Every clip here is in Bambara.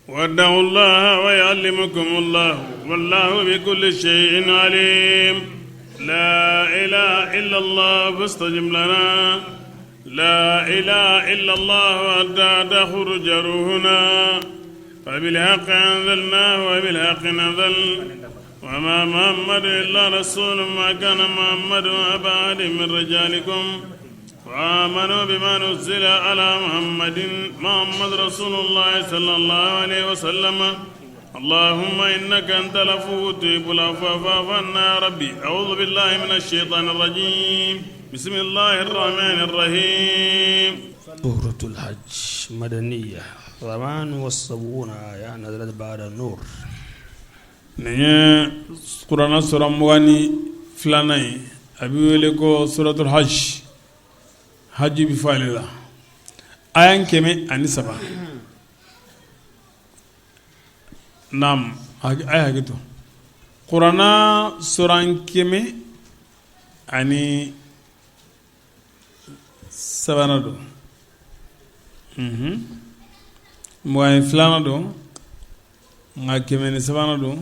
وادعوا الله ويعلمكم الله والله بكل شيء عليم لا إله إلا الله فاستجب لنا لا إله إلا الله حتى تخرج روحنا فبالحق أنزلناه وبالحق نزل وما محمد إلا رسول ما كان محمد أبا أحد من رجالكم وآمنوا بما نزل على محمد محمد رسول الله صلى الله عليه وسلم اللهم إنك أنت العفو تحب العفو فاعف عنا يا ربي أعوذ بالله من الشيطان الرجيم بسم الله الرحمن الرحيم سورة الحج مدنية 78 آية نزلت بعد النور. Nin ye kuranɛ sura 22nan ye a bɛ wele ko suratul hajj hajj bɛ fɔ ale la aya 103 naam a ye hakɛ to kuranɛ sura 103nan don 22nan don nka 103nan don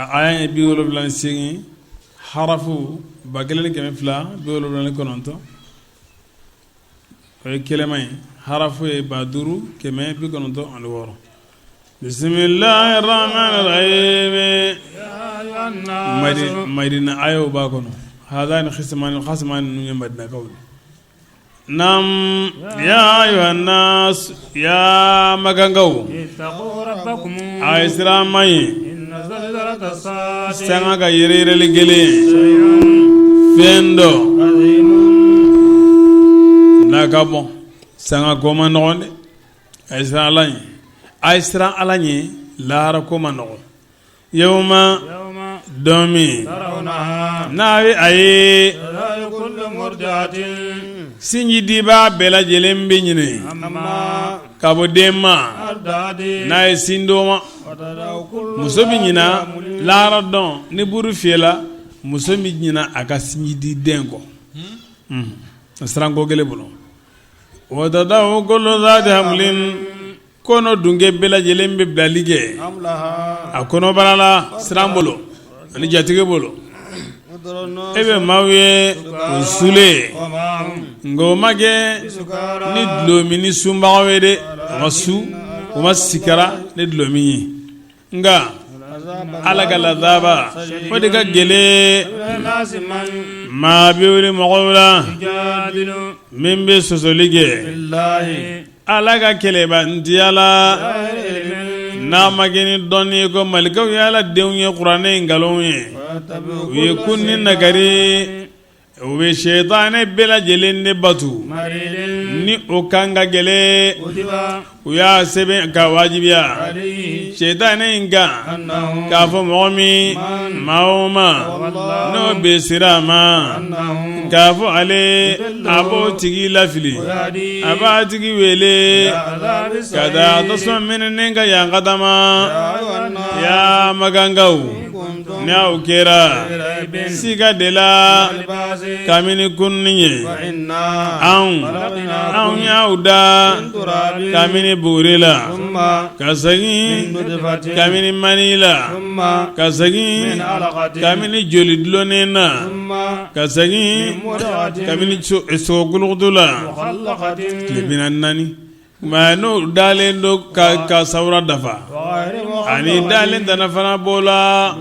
a aya ye 78 harafu 1279 o ye kɛlɛma ye harafu ye 5196 bisimilahi rahmani rahim madina ayaw b'a kɔnɔ hadani khismani khasimani ninnu ye madinakaw ye Naam ya ayuha nas ya makankaw a ye siran ma ɲɛ sanga ka yɛrɛyɛrɛli gɛlɛn fɛn dɔ n'a ka bɔn sanga ko man nɔgɔn dɛ a ye siran ala ɲɛ a ye siran ala ɲɛ lahara ko man nɔgɔn yawma don min n'a bɛ a ye sinji dibaa bɛɛ lajɛlen bɛ ɲinɛ ka bɔ den ma n'a ye sin d'o ma muso bɛ ɲina lahara don ni buru fiyɛla muso bɛ ɲina a ka sinji di den kɔ siranko gɛlɛn bolo wa tada'u kullu zati hamlin Kɔnɔ dunkɛ bɛɛ lajɛlen bɛ bilali kɛ a kɔnɔbara la siran bolo ani jatigɛ bolo e bɛ maaw ye u sulen nka o ma kɛ ni dulɔmin ni sunbagaw ye dɛ u ma su u ma sikara ni dulɔmin ye nka ala ka lazaba o de ka gɛlɛn maa bɛ wuli mɔgɔw la min bɛ sɔsɔli kɛ ala ka kɛlɛbantiya la n'a ma kɛ ni dɔnni ye ko malikaw ye ala denw ye kuranɛ ye nkalon ye u ye kun ni nagari u bɛ sɛtanɛ bɛɛ lajɛlen de batu ni o kan ka gɛlɛn u y'a sɛbɛn ka wajibiya sɛtanɛ in kan k'a fɔ mɔgɔ min maa o maa n'o bɛ sira a ma k'a fɔ ale a b'o tigi lafili a b'a tigi wele ka taa tasuma minɛnen ka ɲankata ma ya makankaw ni aw kɛra siga de la kabini kununni ye anw anw y'aw da kabini buguri la ka segin kabini mani la ka segin kabini joli dulonnen na ka segin kabini sogo kulukutu la tile 44 nka n'o dalen don ka sawura dafa ani dalen tana fana b'o la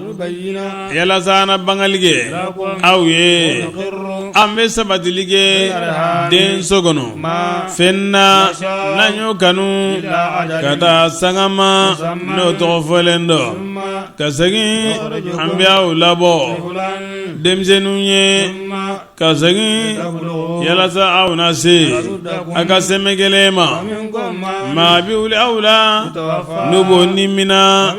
yalasa an na bangali kɛ aw ye an bɛ sabatili kɛ den so kɔnɔ fɛn na n'an y'o kanu ka taa sanga ma n'o tɔgɔ fɔlen dɔ ka segin an bɛ aw labɔ denmisɛnninw ye ka segin yalasa aw na se a ka sɛmɛ gɛlɛn ma maa bɛ wuli aw la n'u b'o ni mina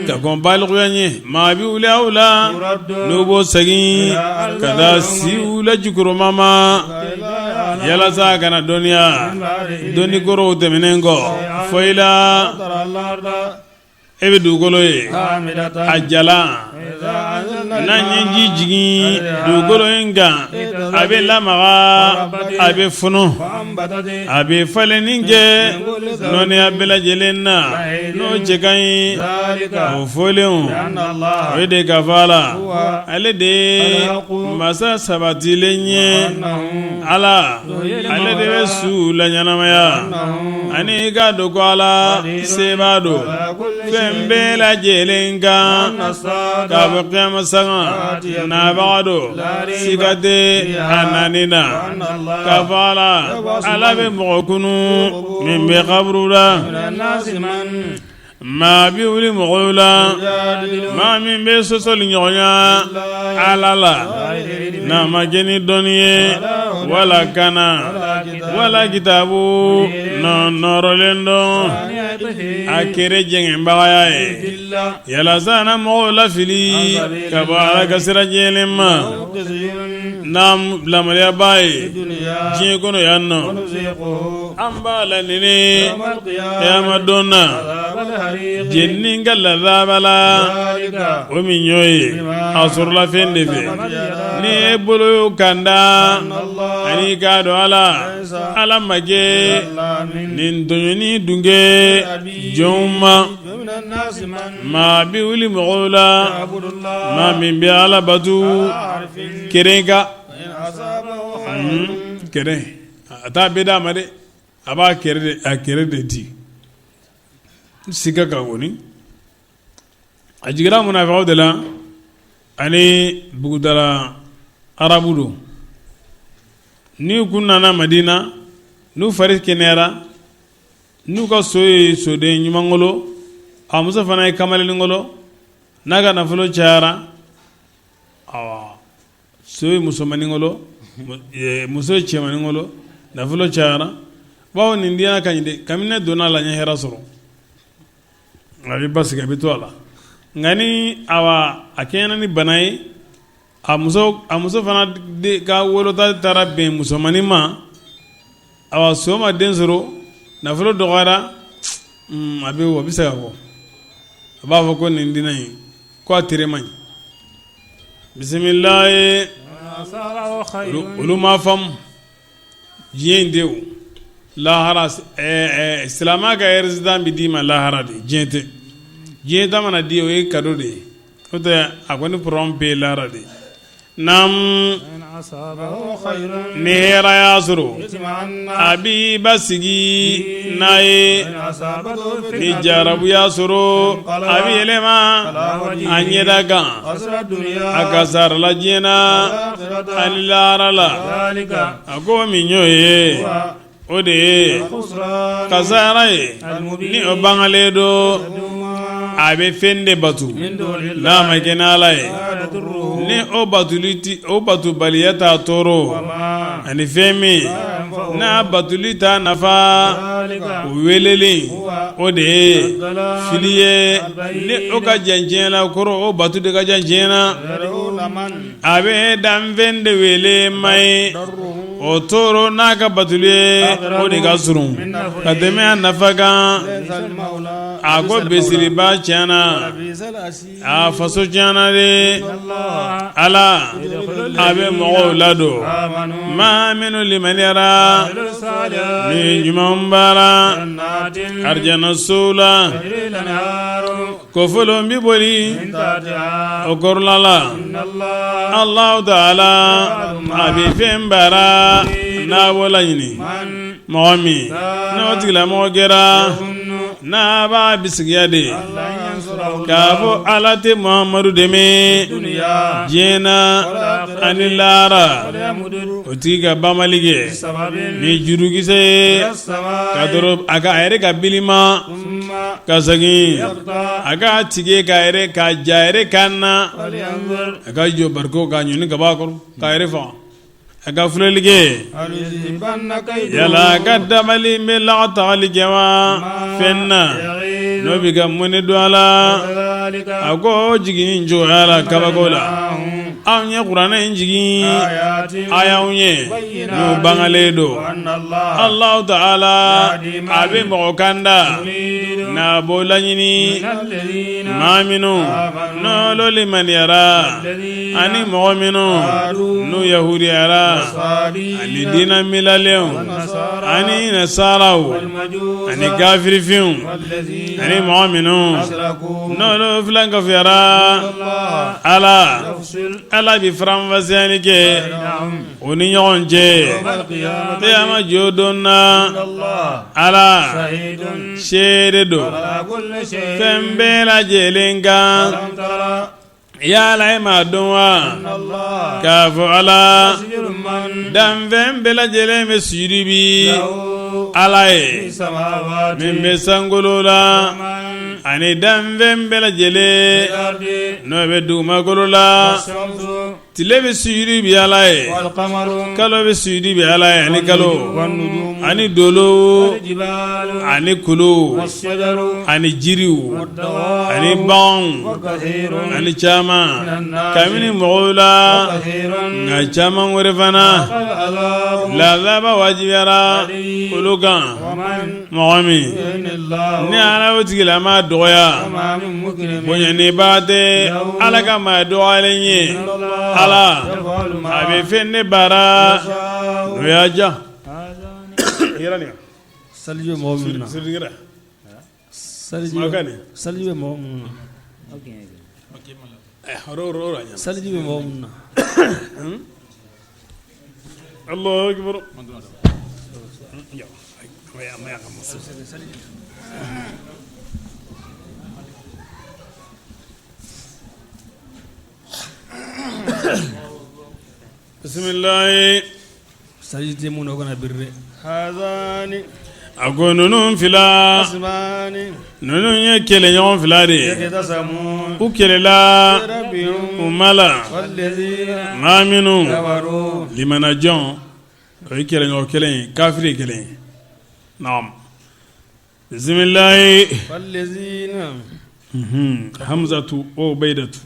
ka kɔn balikuya ɲɛ maa bɛ wuli aw la n'u b'o segin ka taa siw lajukɔrɔma ma yalasa a kana dɔnniya dɔnni kɔrɔw tɛmɛnen kɔ fɔ i la. E bɛ dugukolo ye a jalan n'an ye ji jigin dugukolo in kan a bɛ lamaga a bɛ funu a bɛ falenni kɛ nɔɔniya bɛɛ lajɛlen na n'o cɛ ka ɲi o fɔlenw o ye de k'a fɔ ala ale de ye masa sabatilen ye ala ale de bɛ su laɲɛnamaya ani i k'a dɔn ko ala sebaa don fɛn bɛɛ lajɛlen kan k'a fɔ kiyama sanga nabaga don siga tɛ a nani na k'a fɔ ala ala bɛ mɔgɔ kunu min bɛ kaburu la Maa bɛ wuli mɔgɔw la maa min bɛ sɔsɔli ɲɔgɔnya ala la n'a ma kɛ ni dɔnni ye wala kana wala kitabu nɔɔrɔlen don a kɛra jɛngɛbagaya ye yalasa na mɔgɔw lafili ka bɔ ala ka sira jɛlen ma n'a lamaliyaba ye diɲɛ kɔnɔ yan nɔ an b'a lanɛnɛ kiyama don na jenini ka lazaba la o min y'o ye a sɔrɔla fɛn de fɛ n'i ye bolo kanda ani k'a dɔn ala ala ma kɛ nin tɔɲɔni dun kɛ jɔnw ma maa bɛ wuli mɔgɔw la maa min bɛ ala batu keren kan keren a t'a bɛɛ d'a ma dɛ a b'a a kere de di sika ka kɔni a jiginra munafigiw de la ani bugudala arabu don n'u kun nana madina n'u fari kɛnɛyara n'u ka so ye soden ɲumankolo a muso fana ye kamaleninkolo n'a ka nafolo cayara so ye musomaninkolo muso ye cɛmaninkolo nafolo cayara bawo nin diɲɛ ka ɲi dɛ kabini ne donna a la n ye hɛrɛ sɔrɔ a bɛ basigi a bɛ to a la nka ni a kɛɲɛna ni bana ye a muso fana ka wolota taara bɛn musomannin ma awa so ma den sɔrɔ nafolo dɔgɔyara a bɛ a bɛ se ka bɔ a b'a fɔ ko nin diinɛ in ko a tere man ɲi bisimilayi olu m'a faamu diɲɛ in de o lahara silamɛ ka résultat bɛ d'i ma lahara de diɲɛ tɛ diɲɛ ta mana di o ye cadeau de ye n'o tɛ a kɔni problème bɛɛ ye lahara de ye naamu ni hɛrɛ y'a sɔrɔ a b'i basigi n'a ye ni jarabu y'a sɔrɔ a bɛ yɛlɛma a ɲɛda kan a kasarala diɲɛ na ani lahara la a ko min y'o ye o de ye kasara ye ni o bangalen don a bɛ fɛn de batu n'a ma kɛ n'ala ye ni o batuli o batubaliya t'a tɔɔrɔ ani fɛn min n'a batuli t'a nafa o welelen o de ye fili ye ni o ka jan diɲɛ la kɔrɔ o batu de ka jan diɲɛ na a bɛ danfɛn de wele ma ye o tɔɔrɔ n'a ka batuli ye o de ka surun ka tɛmɛ a nafa kan a ko besiriba tiɲɛna a faso tiɲɛna de ala a bɛ mɔgɔw ladon maa minnu limaniyara ni ɲuman baara arijana sow la Kɔfolo bɛ boli o kɔrɔla la Alahu taala a bɛ fɛn baara n'a b'o laɲini mɔgɔ min n'o tigilamɔgɔ kɛra n'a b'a bisigiya de k'a fɔ Ala tɛ Muhamadu dɛmɛ diɲɛ na ani lahara o tigi ka banbali kɛ ni jurukisɛ ye ka a ka a yɛrɛ ka bilima ka segin a ka tigɛ ka yɛrɛ ka ja yɛrɛ kan na a ka jɔ bariko ka ɲɔni ka bɔ a kɔrɔ k'a yɛrɛ faga a ka filɛli kɛ yala a ka dabali bɛ latagali kɛ wa fɛn na n'o bɛ ka mɔnɛ don a la a ko jiginni cogoya la kabako la. Anw ye kuranɛ in jigin ayaw ye n'u bangalen don. Alahu taala a bɛ mɔgɔ kanda n'a b'o laɲini maa minnu n'olu limaniyara ani mɔgɔ minnu n'u yahudiyara ani diinɛ milalenw ani nasaraw ani kafirifinw ani mɔgɔ minnu n'olu filankafuyara ala ala bɛ faranfasiyali kɛ u ni ɲɔgɔn cɛ kiyama jɔ don na. Ala seere don fɛn bɛɛ lajɛlen kan. Yala e m'a dɔn wa k'a fɔ ala danfɛn bɛɛ lajɛlen bɛ sujudi bi ala ye min bɛ sankolo la ani danfɛn bɛɛ lajɛlen n'o bɛ dugumakolo la. Tile bɛ sujudi bi ala ye kalo bɛ sujudi bi ala ye ani kalo ani dolo ani kulu ani jiriw ani baganw ani caman kabini mɔgɔw la nka caman wɛrɛ fana lazaba wajibiyara olu kan. Mɔgɔ min ni ala y'o tigilama dɔgɔya bonyanibaa tɛ ala ka maa dɔgɔyalen ye ala a bɛ fɛn de baara n'o y'a diya. Seliji bɛ mɔgɔ minnu na seliji bɛ mɔgɔ minnu na seliji bɛ mɔgɔ minnu na. Allahu akbar. Bisimilahi. Seliji tɛ minnu na o kana biri dɛ. Hazani. A ko ninnu fila ninnu ye kɛlɛɲɔgɔn fila de ye u kɛlɛla u ma la maa minnu limanajɔn o ye kɛlɛɲɔgɔn kelen ye kafiri ye kelen ye naam bisimilahi hamzatu wa ubaidatu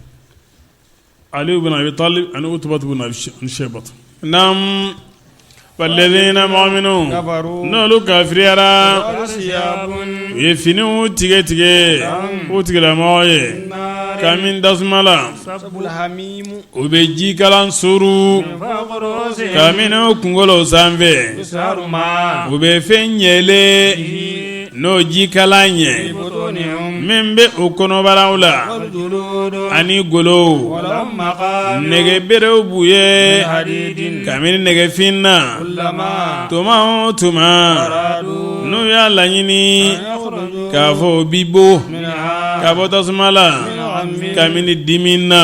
Ali ibn Abi Talib ani Utubatu ibn Abi Shaybatu naam walladhina mɔgɔ minnu n'olu kafiriyara u ye finiw tigɛ tigɛ u tigilamɔgɔ ye kabini tasuma la u bɛ jikalan suuru kabini u kunkolo sanfɛ u bɛ fɛn yeelen n'o jikalan ye min bɛ u kɔnɔbaraw la ani golow nɛgɛ berew b'u ye kabini nɛgɛfin na tuma o tuma n'u y'a laɲini k'a fɔ u bi bɔ ka bɔ tasuma la kabini dimi na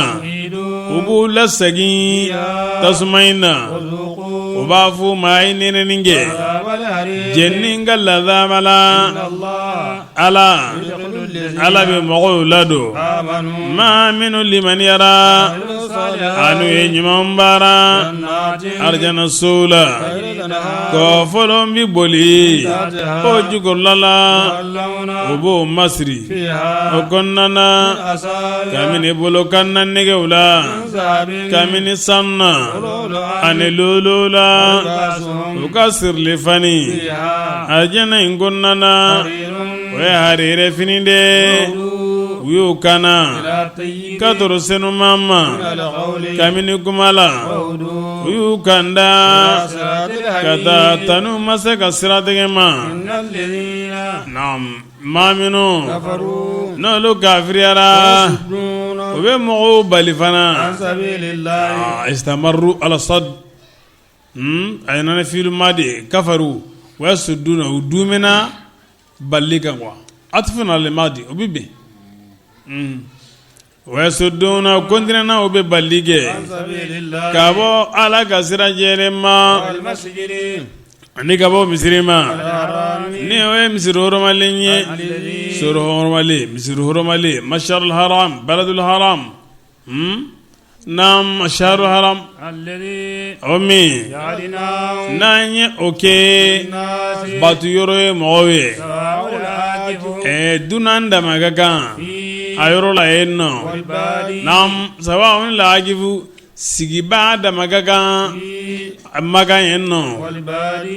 u b'u lasegin tasuma in na u b'a fɔ u ma a ye nɛnɛni kɛ jɛnni ka lazaba la ala ala bɛ mɔgɔw ladon maa minnu limaniyara an'u ye ɲuman baara arijana sow la kɔfɔlɔn bɛ boli o jukɔrɔla la u b'o masiri o kɔnɔna na kabini bolokanna nɛgɛw la kabini sanu na ani lolo la u ka sirili fani arijana in kɔnɔna na o ye harire fini de u y'o kana ka tɔrɔ senuman ma kabini kuma la u y'u kanda ka taa tanu masa ka siratigɛ ma maa minnu n'olu kafiriyara u bɛ mɔgɔw bali fana istamaru ala sad a ye nana fiilu maadi kafaru wa yasudduna u dumina bali kan quoi atfun alal maadi o bɛ bɛn wa yasudduna continuena u bɛ bali kɛ ka bɔ ala ka sira jɛlen ma ani ka bɔ misiri ma ni o ye misiri hɔrɔmalen ye so hɔrɔmalen misiri hɔrɔmalen masharul haram baladul haram naam shahrul haram o min n'an ye o kɛ bato yɔrɔ ye mɔgɔw ye dunan dama ka kan a yɔrɔ la yen nɔ naam sawa'un al-akifu. Sigibaa dama ka kan Makan yen nɔ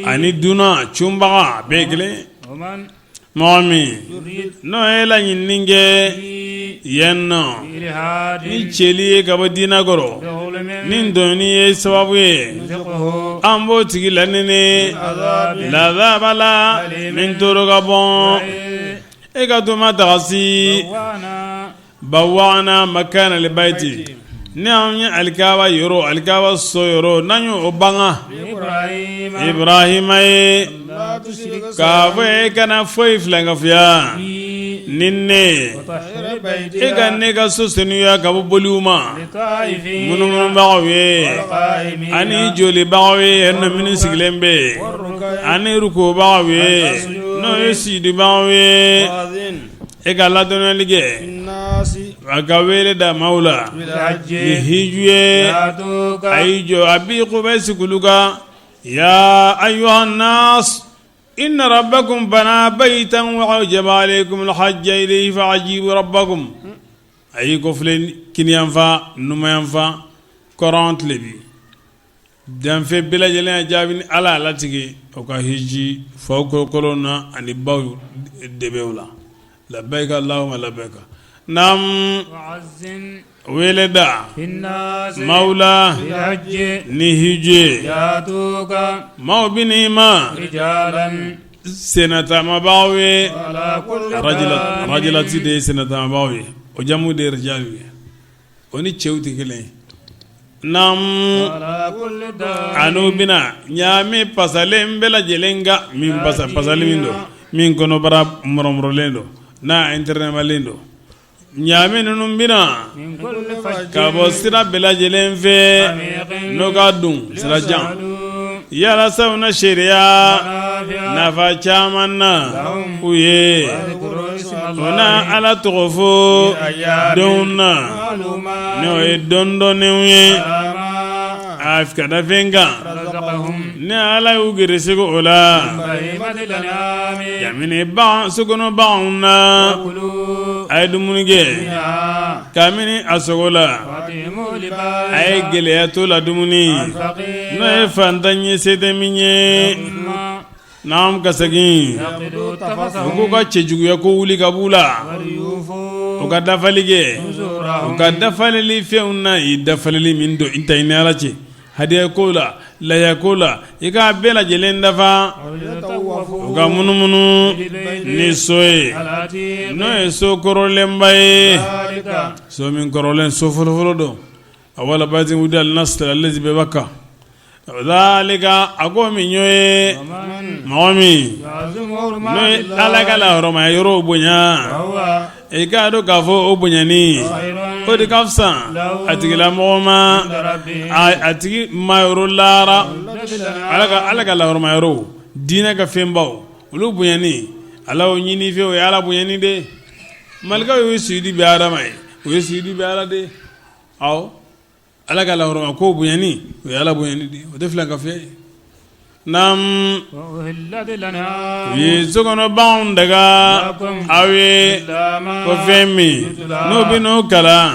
ani dunan cunbaga bɛɛ kelen mɔgɔ min n'o ye laɲinini kɛ yen nɔ ni cɛli ye ka bɔ diinɛ kɔrɔ ni tɔɲɔni ye sababu ye an b'o tigi lanɛnɛ lazaba la min tɔɔrɔ ka bon e ka to ma tagasi Bawana makana albayti ni anw ye alikaba yɔrɔ alikaba so yɔrɔ n'an y'o banga Ibrahima ye k'a fɔ e kana foyi filankafoya ni ne e ka ne ka so senuya ka bɔ boliw ma munumunubagaw ye ani jɔlibagaw ye yen nɔ minnu sigilen bɛ yen ani rukubagaw ye n'o ye sujudubagaw ye E ka ladɔnniyali kɛ a ka wele da maaw la ni hiju ye a y'i jɔ a b'i ko bɛ sigi kan ya ayuha nas inna rabbakum bana baytan wa awjaba alaykum alhajja ilayhi fa ajibu rabbakum a y'i kɔfilɛ kiniyanfan numanyanfan kɔrɔn tilebin Danfɛn bɛɛ lajɛlen y'a jaabi ni Ala y'a latigɛ o ka hiji faw kɔkɔrɔw na ani baw dɛbɛw la labbayika Allahumma labbayika naam wele da maaw la ni hiji ye maaw bɛ n'i ma sennataamabagaw ye rajilati de ye sennataamabagaw ye o jamu de ye rijalu ye o ni cɛw tɛ kelen ye naam an'u bɛ na ɲaami pasalen bɛɛ lajɛlen kan min pasa pasali min don min kɔnɔbara mɔrɔmɔrɔlen don n'a intɛrɛnɛmalen don ɲaami ninnu bɛ na ka bɔ sira bɛɛ lajɛlen fɛ n'o ka dun sira jan yalasa u na seereya nafa caman na u ye u na Ala tɔgɔ fɔ donw na n'o ye don dɔnnenw ye a ka da fɛn kan ni Ala y'u gɛrɛsɛgɛ o la kabini bagan sokɔnɔ baganw na a ye dumuni kɛ kabini a sogo la a ye gɛlɛyatɔ ladumuni n'o ye fantan ye se tɛ min ye naam ka segin u k'u ka cɛjuguya ko wuli ka b'u la u ka dafali kɛ u ka dafalili fɛnw na i dafalili min don i ta i ni Ala cɛ hadiya ko la laya ko la i k'a bɛɛ lajɛlen dafa u ka munumunu ni so ye n'o ye so kɔrɔlenba ye so min kɔrɔlen so fɔlɔfɔlɔ don awwala baytin wudi'a linnasi lallazi bi Bakka zalika a ko min y'o ye mɔgɔ min n'o ye Ala ka lahɔrɔmaya yɔrɔw bonya i k'a dɔn k'a fɔ o bonyani o de ka fisa a tigilamɔgɔ ma a tigi ma yɔrɔ lahara Ala ka lahɔrɔma yɔrɔw diinɛ ka fɛnbaw olu bonyani Ala y'o ɲini i fɛ o ye Ala bonyani de ye malikaw ye sujudi bin Adama ye o ye sujudi bin Ala de ye awɔ Ala ka lahɔrɔma ko bonyani o ye Ala bonyani de ye o tɛ filankafoya ye naam u ye sokɔnɔ baganw daga aw ye ko fɛn min n'o bɛ n'o kalan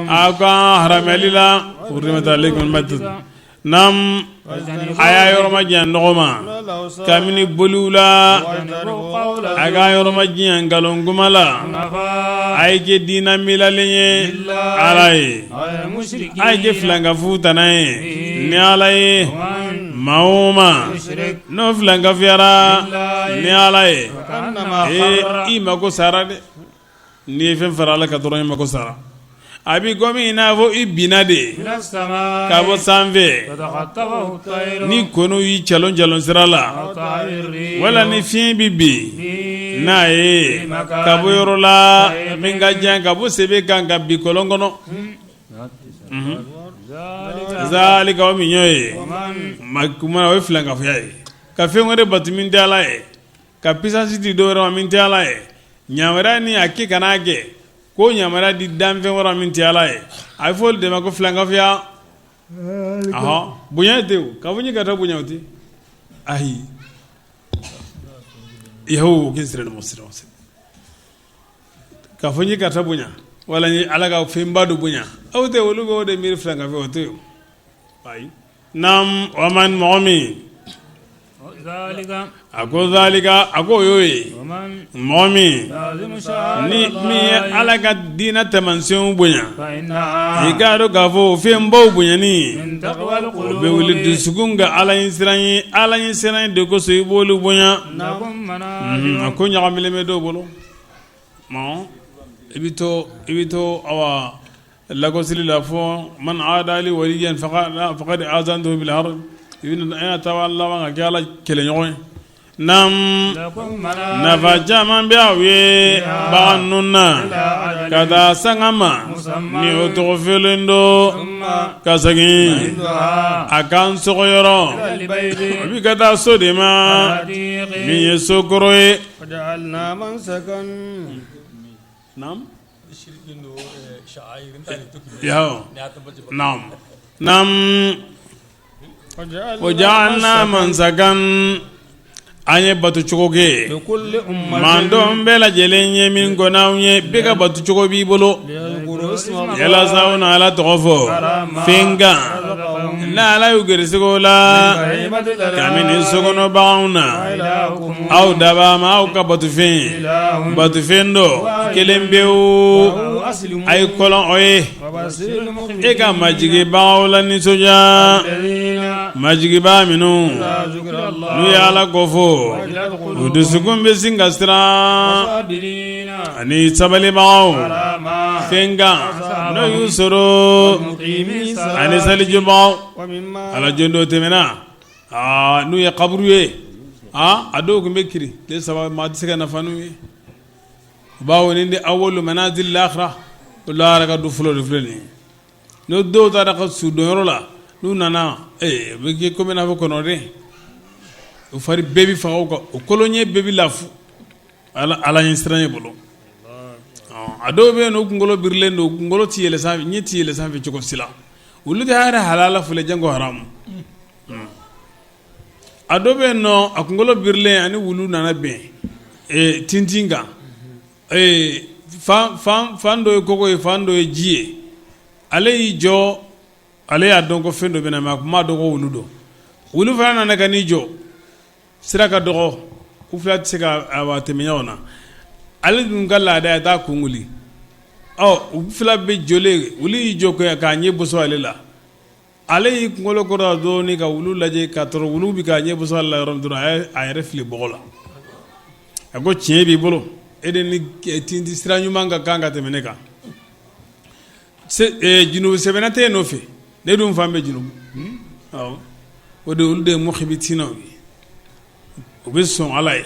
aw kan haramuyali la hurimat alaykum naam a y'a yɔrɔ majanya nɔgɔ ma kabini boliw la a k'a yɔrɔ majanya nkalon kuma la a ye kɛ diinɛ milalen ye ala ye a ye kɛ filankafow tana ye ni ala ye maa o maa n'o filankafuyara ni ala ye ee i mako sara dɛ n'i ye fɛn fara ala kan dɔrɔn i mako sara a b'i komi i n'a fɔ i binna de ka bɔ sanfɛ ni kɔnɔw y'i calon calon sira la wala ni fiɲɛ bɛ bin n'a ye ka bɔ yɔrɔ la min ka jan ka bɔ sebe kan ka bin kɔlɔn kɔnɔ zalika o min y'o ye kuma o ye filankafoya ye ka fɛn wɛrɛ bato min tɛ ala ye ka puissance di dɔ wɛrɛ ma min tɛ ala ye yamaruya ni a kɛ kan'a kɛ ko yamaruya di danfɛn wɛrɛ ma min tɛ ala ye a bɛ fɔ olu de ma ko filankafoya ɔhɔn bonya tɛ o k'a fɔ n ye karisa bonya o tɛ ayi yahu k'i sira sira k'a fɔ n ye karisa bonya wala n ye ala ka fɛnba dɔ bonya aw tɛ olu bɛ o de miiri filankafoya o tɛ o. Ayi naam wa man mɔgɔ min a ko zalika a ko o y'o ye mɔgɔ min ni min ye ala ka diinɛ taamasiyɛnw bonya i k'a dɔn k'a fɔ o fɛnbaw bonyani o bɛ wuli dusukun ka ala ɲɛsiran ye ala ɲɛsiran de kosɔn i b'olu bonya a ko ɲagamilen bɛ dɔw bolo i bɛ to i bɛ to awa lagosili la fɔ man aada li waliyan faqad azantuhu bil harb i bɛna taa laban ka kɛ ala kɛlɛɲɔgɔn ye naam nafa caman bɛ aw ye bagan ninnu na ka taa sanga ma ni o tɔgɔ fɔlen don ka segin a kan sɔgɔyɔrɔ o bɛ ka taa so de ma min ye so kɔrɔ ye naam wa ja'alna mansakan an ye bato cogo kɛ mantɔn bɛɛ lajɛlen ye min ko n'anw ye bɛɛ ka bato cogo b'i bolo yalasa u na ala tɔgɔ fɔ fɛn kan n'ala y'u gɛrɛsɛgɛ o la kabini sokɔnɔ baganw na aw dabaa ma aw ka batofɛn batofɛn dɔ kelen pewu a ye kɔlɔn o ye e ka majigibagaw la nisɔndiya majigibaa minnu n'u ye ala ko fɔ u dusukun bɛ sin ka siran ani sabalibagaw fɛn kan n'o y'u sɔrɔ ani salijɔbagaw ala jɔn dɔ tɛmɛna aa n'u ye kaburu ye aa a dɔw tun bɛ kirin tile saba maa tɛ se ka nafa n'u ye bawo nin de awwalu manazil akhira o lahara ka du fɔlɔ de filɛ nin ye n'o dɔw taara ka su donyɔrɔ la n'u nana ee u bɛ kɛ komi n'a fɔ kɔnɔden u fari bɛɛ bɛ faga u kan u koloɲɛ bɛɛ bɛ lafu ala ala ɲɛsiranɲɛ bolo a dɔw bɛ yen u kunkolo birilen don kunkolo tɛ yɛlɛ sanfɛ ɲɛ tɛ yɛlɛ sanfɛ cogo si la olu tɛ yɛrɛ halala filɛ janko haramu a dɔ bɛ yen nɔ a kunkolo birilen ani wulu nana bɛn tintin kan fan dɔ ye kogo ye fan dɔ ye ji ye ale y'i jɔ ale y'a dɔn ko fɛn dɔ bɛ na mais a tun m'a dɔn ko wulu don wulu fana nana ka n'i jɔ sira ka dɔgɔ u fila tɛ se ka tɛmɛ ɲɔgɔn na ale dun ka laada ye taa kun wuli ɔ u fila bɛɛ jɔlen wulu y'i jɔ k'a ɲɛ boso ale la ale y'i kunkolo kɔrɔta dɔɔnin ka wulu lajɛ ka tɔrɔ wulu bɛ k'a ɲɛ boso ale la yɔrɔ min dɔrɔn a ye a yɛrɛ fili bɔgɔ la a ko tiɲɛ b'i bolo e de ni tintin sira ɲuman ka kan ka tɛmɛ ne kan junubu sɛbɛnna tɛ e nɔfɛ ne dun fan bɛ junubu o de olu de ye mukhibitinaw ye u bɛ sɔn ala ye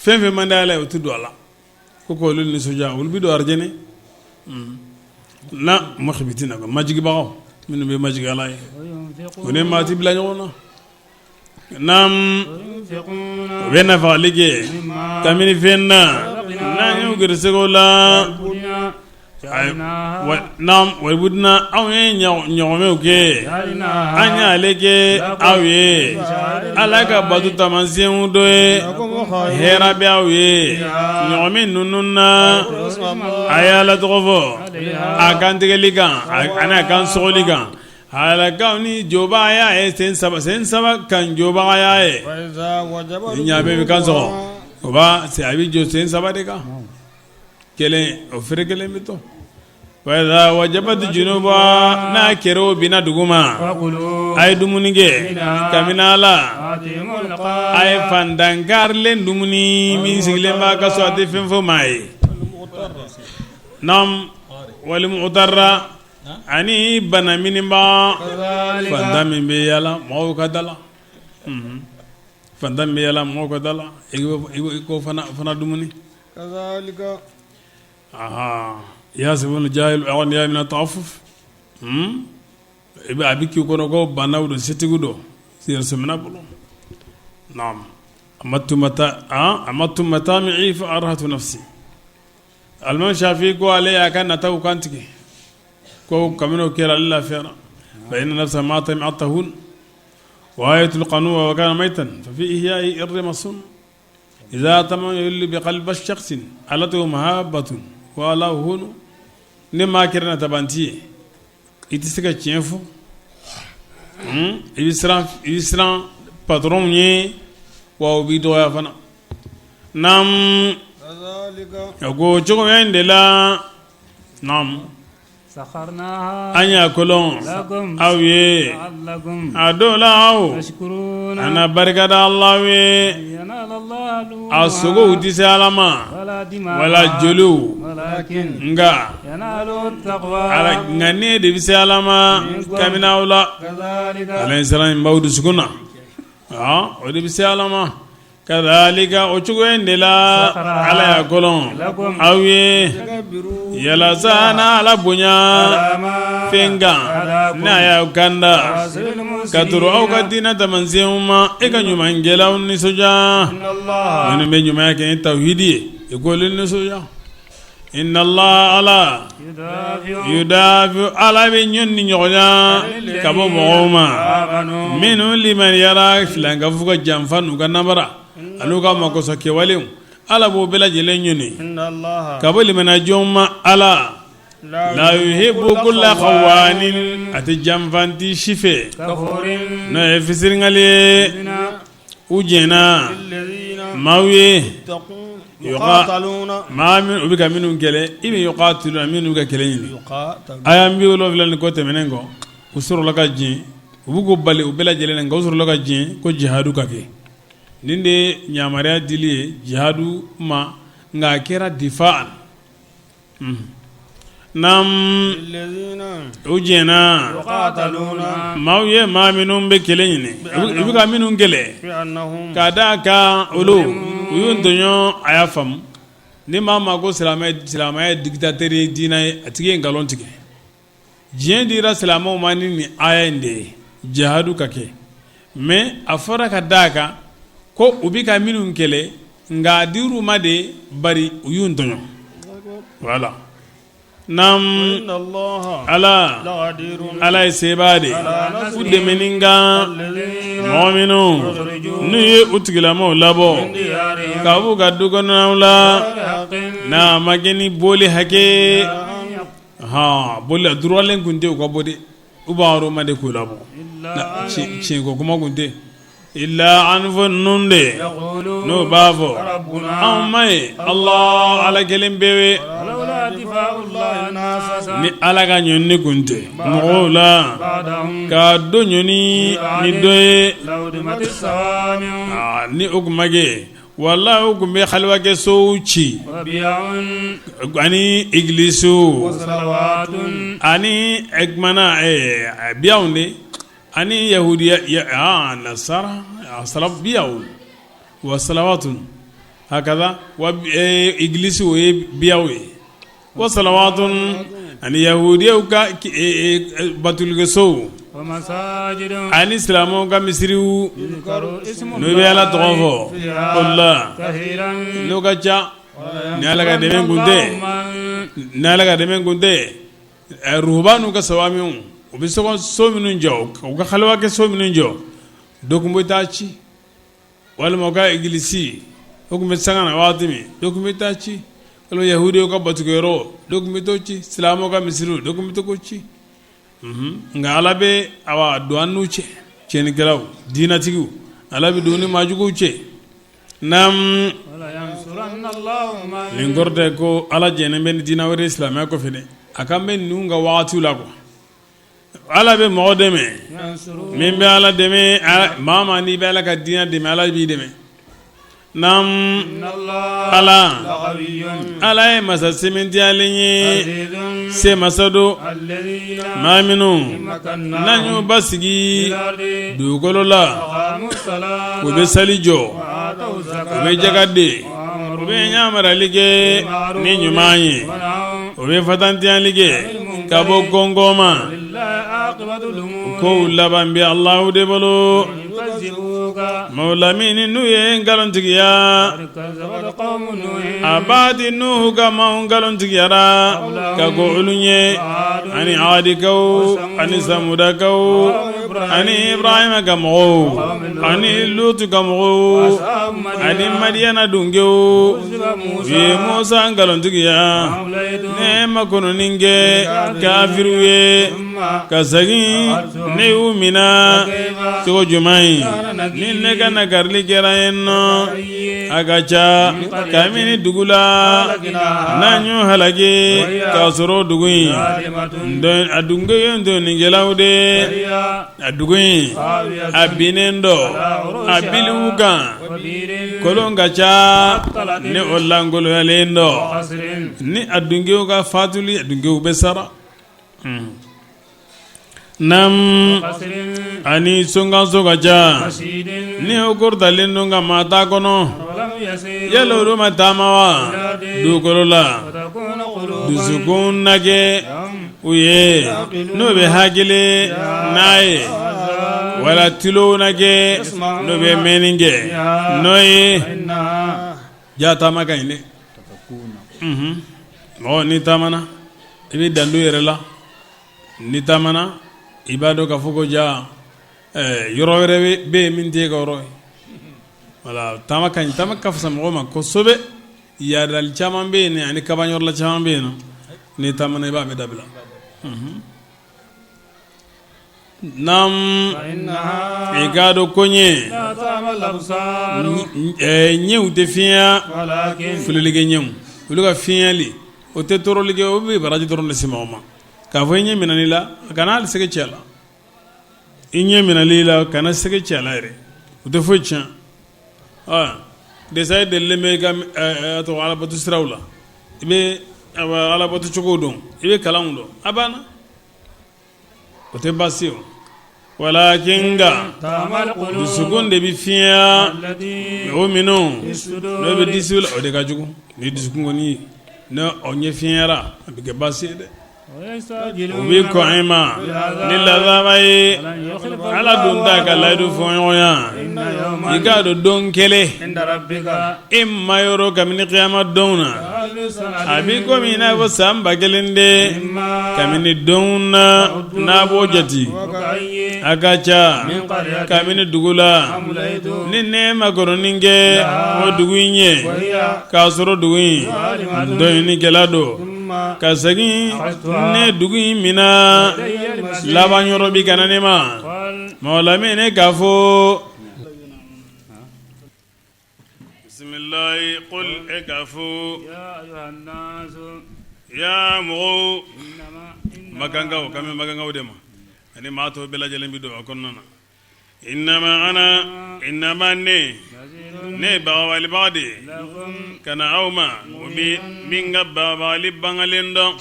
fɛn fɛn man di ala ye u tɛ don a la ko k'olu nisɔndiya olu bɛ don arijɛnɛ na mukhbitina majigibagaw minnu bɛ majigin ala ye u ni maa tɛ bila ɲɔgɔn na naam u bɛ nafagali kɛ kabini fɛn na n'an y'u gɛrɛsɛgɛ o la naam walbudna anw ye ɲɔgɔmɛw kɛ an y'ale kɛ aw ye ala ka bato taamasiyɛnw dɔ ye hɛrɛ bɛ aw ye ɲɔgɔmɛ ninnu na a ye ala tɔgɔ fɔ a kantigɛli kan ani a kan sɔgɔli kan halakaw ni jɔbaga y'a ye sen saba sen saba kan jɔbaga y'a ye ni ɲaamɛ bɛ kan sɔgɔ o b'a a bɛ jɔ sen saba de kan kelen o fere kelen bɛ to wa wajabat junubuha n'a kɛrɛ binna dugu ma a ye dumuni kɛ kabini a la a ye fantan karilen dumuni min sigilen b'a ka so a tɛ fɛn fɔ maa ye naam walmutarra ani bana minibaa fantan min bɛ yala mɔgɔw ka da la fantan min bɛ yala mɔgɔw ka da la i k'o fana dumuni yahsabuhumul jahilu aghniya mina ta'affuf a bɛ k'i kɔnɔ ko bannaw don setigiw don sɛmina bolo naam amattu matami'i fa arhatu nafsi alimami shafi ko ale y'a ka nataw kantigɛ ko kabini o kɛra ale lafiyara fa inna nafsa ma tami'at tahun wa ayatul qanu wa kana maitan fa fi ihya'i irrimasun iza tama yulli bi qalbi shakhsin alatu mahabbatun wa la hunu ni maa kɛra natabanti ye i tɛ se ka tiɲɛ fɔ I bɛ siran i bɛ siran patron ye wa u b'i dɔgɔya fana naamu a ko cogoya in de la naamu an y'a kolon aw ye a dɔw la aw a na barika da Ala ye a sogow tɛ se Ala ma wala joliw nka ŋaniya de bɛ se Ala ma kabini aw la ala ɲɛsiran in b'aw dusukun na o de bɛ se Ala ma kadhalika o cogo in de la ala y'a kolon aw ye yalasa na ala bonya fɛn kan n'a y'aw kanda ka turu aw ka diinɛ taamasiyɛnw ma e ka ɲumankɛlaw nisɔndiya minnu bɛ ɲumanya kɛ ni tawhidi ye i k'olu nisɔndiya inna Allah ala yudafi ala bɛ ɲɔni ɲɔgɔnya ka bɔ mɔgɔw ma minnu limaniyara filankafow ka janfa n'u ka namara an'u ka makosɔn kɛwalew ala b'o bɛɛ lajɛlen ɲɔni ka bɔ limaniyajɔnw ma ala la yuhibbu kulla khawanin a tɛ janfanti si fɛ n'o ye fisirinkale ye u jɛnna maaw ye maa u bɛ ka minnu kɛlɛ i bɛ yuqatiluna minnu ka kɛlɛ ɲini aya 70 ni kɔ tɛmɛnen kɔ u sɔrɔla ka jɛn u b'u ko bali u bɛɛ lajɛlen nka u sɔrɔla ka jɛn ko jihadu ka kɛ nin de ye yamaruya dili ye jihadu ma nka a kɛra difa Naamu u jɛnna maaw ye maa minnu bɛ kɛlɛ ɲini u bɛ ka minnu kɛlɛ ka da kan olu u y'u tɔɲɔ a y'a faamu ni maa ma ko silamɛya ye dictateur diinɛ ye a tigi ye nkalon tigɛ diɲɛ dira silamɛw ma ni nin aya in de ye jihadu ka kɛ mais a fɔra ka da a kan ko u bɛ ka minnu kɛlɛ nka a dir'u ma de bari u y'u tɔɲɔ voilà naamu ala ala ye sebaa de u dɛmɛni kan mɔgɔ minnu n'u ye u tigilamɔgɔw labɔ ka b'u ka du kɔnɔnaw la n'a ma kɛ ni boli hakɛ hɔn boli la duralen tun tɛ u ka bɔ de u b'a ma de k'u labɔ tiɲɛ ko kuma tun tɛ illa an fɔ ninnu de n'o b'a fɔ anw ma ye ala ala kelen pe ye ni ala ka ɲɔni kun tɛ mɔgɔw la ka dɔ ɲɔni ni dɔ ye ni o tun ma kɛ wala u tun bɛ haliwakɛsow ci ani egilisiw ani kumana biyaw de ani yahudiya nasara biyaw wa salawatu hakaza wa egilisi o ye biyaw ye wa salawatu ani yahudiyaw ka batolikɛsow ani silamɛw ka misiriw n'u bɛ ala tɔgɔ fɔ o la n'o ka ca ni ala ka dɛmɛ kun tɛ ni ala ka dɛmɛ kun tɛ ruhubanu ka sawamiw u bɛ so minnu jɔ u ka haliwakɛ so minnu jɔ dɔ tun bɛ taa ci walima u ka egilisi o tun bɛ sanga na waati min dɔ tun bɛ taa ci walima yahudiyaw ka batokɛyɔrɔ dɔ tun bɛ t'o ci silamɛw ka misiriw dɔ tun bɛ to k'o ci nka ala bɛ awa don an n'u cɛ tiɲɛnikɛlaw diinɛtigiw ala bɛ don ni maajuguw cɛ naamu nin kɔrɔ tɛ ko ala jɛnnen bɛ ni diinɛ wɛrɛ silamɛya kɔfɛ dɛ a kan bɛ ninnu ka waatiw la quoi ala bɛ mɔgɔ dɛmɛ min bɛ ala dɛmɛ maa maa n'i bɛ ala ka diinɛ dɛmɛ ala b'i dɛmɛ naamu ala ala ye masa sɛmɛntiyalen ye se masa don maa minnu n'an y'u basigi dugukolo la u bɛ sali jɔ u bɛ jaka di u bɛ yamaruyali kɛ ni ɲuman ye u bɛ fatantiyali kɛ ka bɔ kɔngɔ ma kow laban bɛ Alahu de bolo maaw lamini n'u ye nkalontigiya a baden Nuhu ka maaw nkalontigiyara ka kɔn olu ɲɛ ani Adikaw ani Samudakaw ani Ibrahima ka mɔgɔw ani Lutu ka mɔgɔw ani Madiyana dunkew u ye Musa nkalontigiya ne makɔnɔni kɛ kafiriw ye. Ka segin ne y'u minɛ cogo jumɛn ye ni ne ka nakarili kɛra yen nɔ a ka ca kabini dugu la n'an y'o halaki k'a sɔrɔ dugu in a dugu ye dɔnnikɛlaw de a dugu in a binnen dɔ a biliw kan kolon ka ca ni o lankoloyalen dɔ ni a dunkew ka fatuli a dunkew bɛ sara Naamu ani sokanso ka ca ni o kɔrɔtalen don nka maa t'a kɔnɔ yala olu ma taama wa dugukolo la dusukun na kɛ u ye n'o bɛ hakili n'a ye wala tulo na kɛ n'o bɛ mɛnni kɛ n'o ye ja taama ka ɲi dɛ mɔgɔ n'i taamana i bɛ dan don yɛrɛ la n'i taamana i b'a dɔn k'a fɔ ko ja yɔrɔ wɛrɛ bɛ yen min tɛ e ka yɔrɔ ye wala taama ka ɲi taama ka fisa mɔgɔ ma kosɛbɛ yaadali caman bɛ yen ani kaba yɔrɔla caman bɛ yen nɔ n'i taamana i b'a bɛɛ dabila Naamu i k'a dɔn ko ɲɛ ɲɛw tɛ fiɲɛya filɛlikɛ ɲɛw olu ka fiɲɛyali o tɛ tɔɔrɔli kɛ o bɛ baraji dɔrɔn de se mɔgɔ ma k'a fɔ i ɲɛ minɛli la a kana hali sɛgɛ cɛ la i ɲɛ minɛli la kana sɛgɛ cɛ la yɛrɛ o tɛ foyi tiɲɛ desa e delilen bɛ i ka tɔgɔ alabato siraw la i bɛ alabato cogo dɔn i bɛ kalanw dɔn a banna o tɛ baasi ye walakin nka dusukun de bɛ fiɲɛya o minnu n'o bɛ disi la o de ka jugu ni dusukun kɔni n'o ɲɛ fiɲɛyara a bɛ kɛ baasi ye dɛ u bɛ kɔn e ma ni lazaba ye ala dun t'a ka layidu fɔɲɔgɔnya i k'a dɔn don kelen e ma yɔrɔ kabini kiyama don na a b'i komi i n'a fɔ san 1000 de kabini don na n'a b'o jate a ka ca kabini dugu la ni ne makɔnɔni kɛ o dugu in ye k'a sɔrɔ dugu in tɔɲɔnikɛla don ka segin ne dugu in minɛ laban yɔrɔ bi ka na ne ma mɔgɔ lamini k'a fɔ Bisimilahi qul e k'a fɔ ya mɔgɔw makankaw kan bɛ makankaw de ma ani maa tɔw bɛɛ lajɛlen bɛ don a kɔnɔna na innama ana innama ne ne ye bagabagalibaa de ye ka na aw ma o bɛ min ka bagabagali bangalen dɔn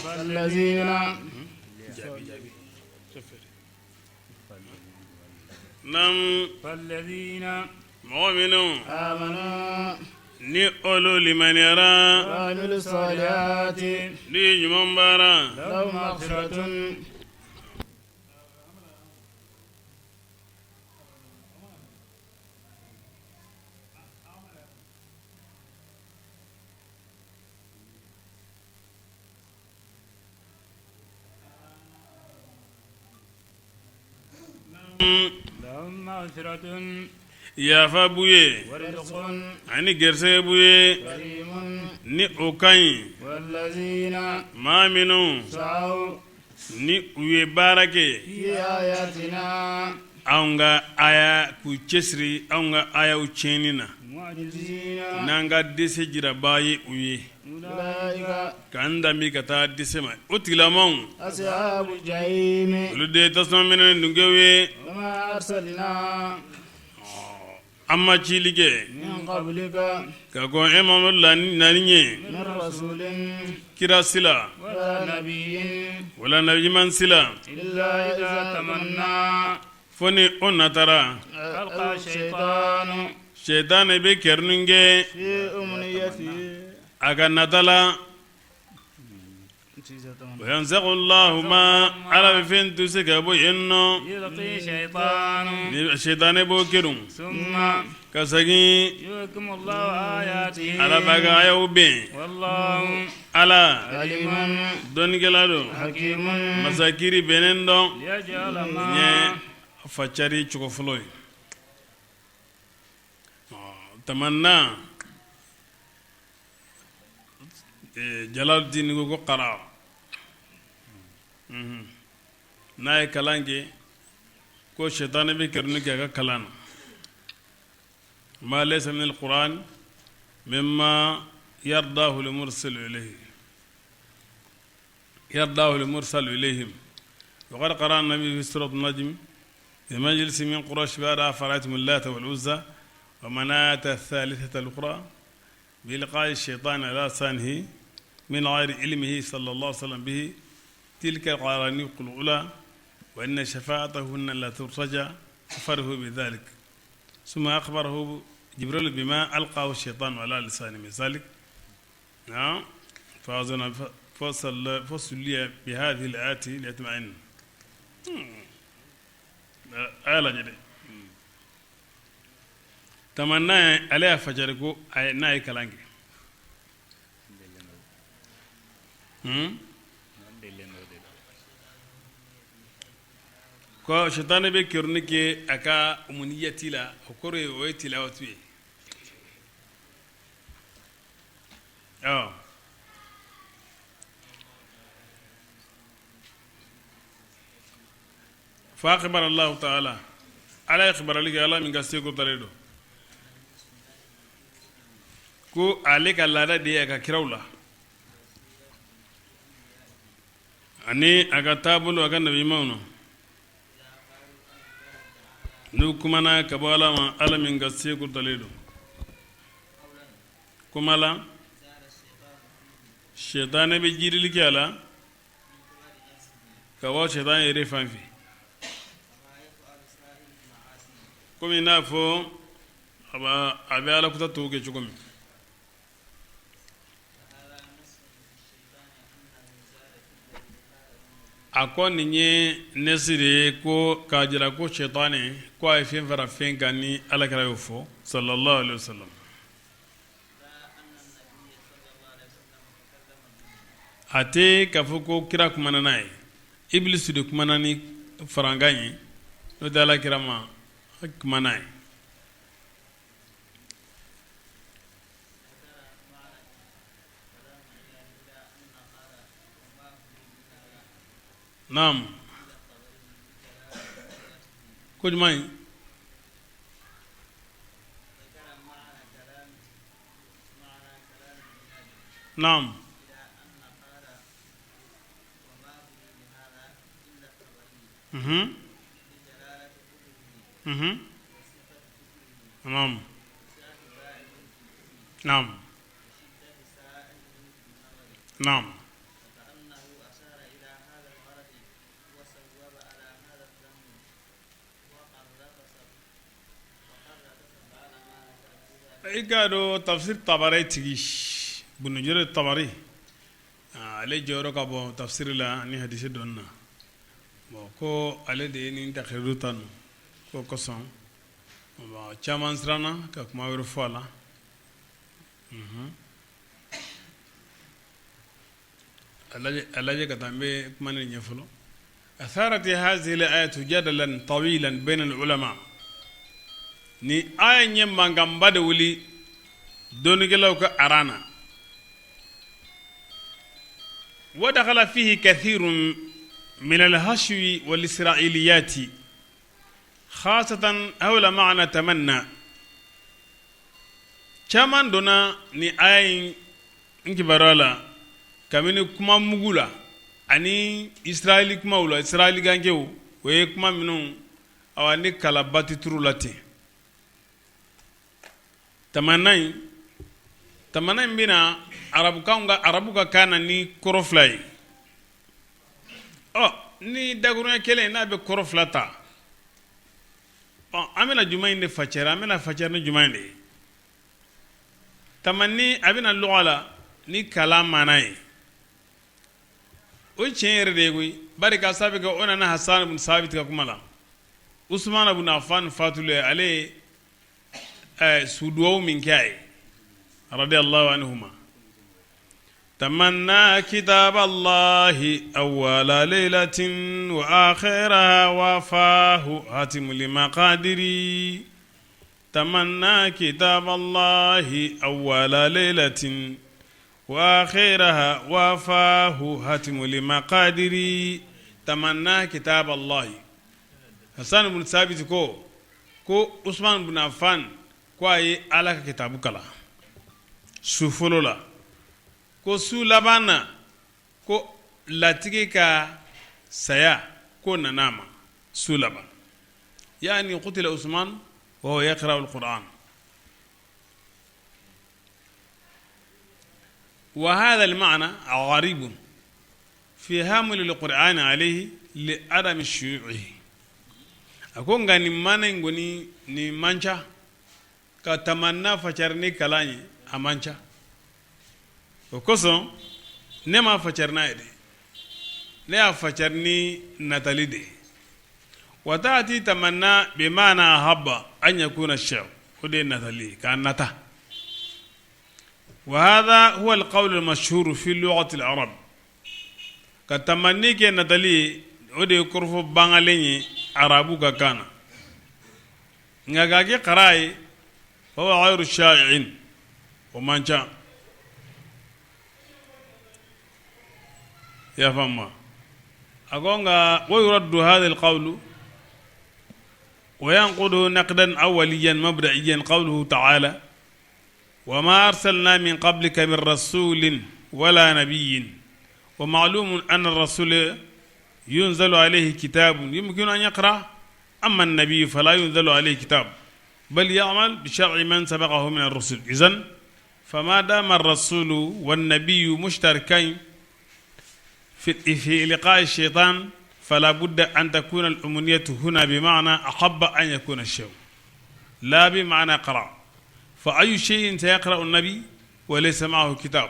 mɔgɔ minnu ni olu limaniyara n'u ye ɲuman baara Yafa b'u ye ani garisɛgɛ b'u ye ni o ka ɲi maa minnu ni u ye baara kɛ anw ka aya k'u cɛsiri anw ka ayaw tiɲɛni na n'an ka dɛsɛ jirabaa ye u ye k'an danbi ka taa dɛsɛ ma o tigilamaw olu de ye tasuma minɛ dunkew ye an ma cili kɛ ka kɔn e Mamadu nali ɲɛ kira si la wala nabiɲuman si la fo ni o natara sɛtanɛ bɛ kɛruni kɛ a ka nata la wa yanzagu lahu ma ala bɛ fɛn tusi ka bɔ yen nɔ sɛtanɛ b'o kerun ka segin ala b'a ka ayaw bɛn ala dɔnnikɛla don masa kiri bɛnnen dɔn ɲɛ facari cogo fɔlɔ ye tamanna Jalaludin ko ko qara N'a ye kalan kɛ ko sɛtanɛ bɛ kerunni kɛ a ka kalan na. Ma laysa min al-Qur'an mimma yardahu al-mursal ilayhi yardahu al-mursal ilayhim wa qad qara'a an-nabi fi surat an-najm fi majlis min Quraysh ba'da afara'aytum al-Lata wal-Uzza wa manata ath-thalithata al-ukhra bi ilqa'i ash-shaytan ala lisanihi min ghayri ilmihi sallallahu alayhi wa sallam bihi tilka al-qaraniq al-ula wa inna shafa'atahunna la turtaja farihu bi dhalik ثم أخبره جبريل بما ألقاه الشيطان على لسانه من ذلك نعم فأظن فصل فصل بهذه الآيات ليطمئن aya lajɛ dɛ tamanna ale y'a fajari ko n'a ye kalan kɛ Ko sitanɛ bɛ kerunni kɛ a ka umuniyati la o kɔrɔ ye o ye tilawatu ye ɔ fa akhbara Allahu ta'ala ala ye kibaruyali kɛ ala min ka seko talen don ko ale ka laada de ye a ka kiraw la ani a ka taabolo a ka nabiɲumanw na n'u kumana ka bɔ ala ma ala min ka seko talen don kuma la sitanɛ bɛ jiidili kɛ a la ka bɔ sitanɛ yɛrɛ fan fɛ komi n'a fɔ a bɛ ala kuta tɔw kɛ cogo min A ko nin ye nasi de ye ko k'a jira ko sitanɛ ko a ye fɛn fara fɛn kan ni ala kira y'o fɔ sallallahu alaihi wasallam a tɛ k'a fɔ ko kira kumana n'a ye ibilisi de kumana ni farankan ye n'o tɛ ala kira ma kuma n'a ye Naam ko jumɛn in naam unhun unhun naam naam naam i k'a dɔn tafsir tabari tigi Ibn Jarir tabari ale jɔyɔrɔ ka bon tafsiri la ani hadisi dɔnni na bon ko ale de ye nin takiridu ta ninnu k'o kosɔn caman siranna ka kuma wɛrɛ fɔ a la a lajɛ ka taa n bɛ kuma nin ɲɛ fɔlɔ atharat hazihi al-ayatu jadalan tawilan bayna al-ulama ni aya in ye mankanba de wuli dɔnnikɛlaw ka aran na wa dakhala fihi kathirun min al-hashwi wal-isra'iliyati khasatan hawla ma'na tamanna caman donna ni aya in kibaruya la kabini kuma mugu la ani israɛli kumaw la israɛli kankew o ye kuma minnu awa ni kalaba tɛ turu la ten tamanna in tamanna in bɛna arabukan ka arabu ka kan na ni kɔrɔ fila ye ɔ ni dakurunya kelen n'a bɛ kɔrɔ fila ta ɔ an bɛna jumɛn in de facɛri an bɛna facɛri ni jumɛn in de ye tamanni a bɛna lɔgɔ la ni kalan maana ye o tiɲɛ yɛrɛ de ye koyi bari ka sabu kɛ o nana Hasan ibn Sabit ka kuma la Usman ibn Affan fatulen ale ye suduwawu min kɛ a ye radiyallahu anhuma tamanna kitab Allahi awwala laylatin wa akhiraha wafahu hatimul maqadiri tamanna kitab Allahi awwala laylatin wa akhiraha wafahu hatimul maqadiri Tamanna kitab Allahi. Hasan ibn Sabit ko ko Usman ibn Affan ko a ye Ala ka kitabu kalan su fɔlɔ la, ko su laban na ko latigi ka saya ko nana a ma su laban. Yani qutila Usman wa huwa yaqra'u al-Qur'an. Wa hadha al-ma'na gharibun fi hamli al-Qur'an alayhi li adami shuyu'ihi. A ko nka nin maana in kɔni nin man ca ka tamanna fasari ni kalan ye, a man ca. O kosɔn ne m'a fasari n'a ye dɛ, ne y'a fasari ni natali de ye. Wa ta'ati tamanna bi ma'na ahabba an yakuna shay'u, o de ye natali ye, k'a nata. Wa hadha huwa al-qawl al-mashhur fi lughati al-arab. Ka tamanni kɛ natali ye, o de ye kɔrɔfɔ bangalen ye arabu ka kan na. Nka k'a kɛ qira'a ye, fa huwa ghayru sha'i'in, o man ca. I y'a faamu wa? A ko nka wa yuraddu hadha al-qawlu wa yanqudu naqdan awwaliyan mabda'iyan qawluhu ta'ala wa ma arsalna min qablika min rasulin wala nabiyyin wa ma'lumun anna ar-rasula yunzalu alayhi kitabun yumkinu an yaqra amma an-nabiyyu fala yunzalu alayhi kitab bal ya'mal bi shar'i man sabaqahu min ar-rusul. Idhan fama dama ar-rasulu wan-nabiyyu mushtarikayn fi liqa'i ash-shaytan fala budda an takuna al-umniyatu huna bi ma'na ahabba an yakuna ash-shay' la bi ma'na qara. Fa ayyu shay'in sayaqra'u an-nabi wa laysa ma'ahu kitab.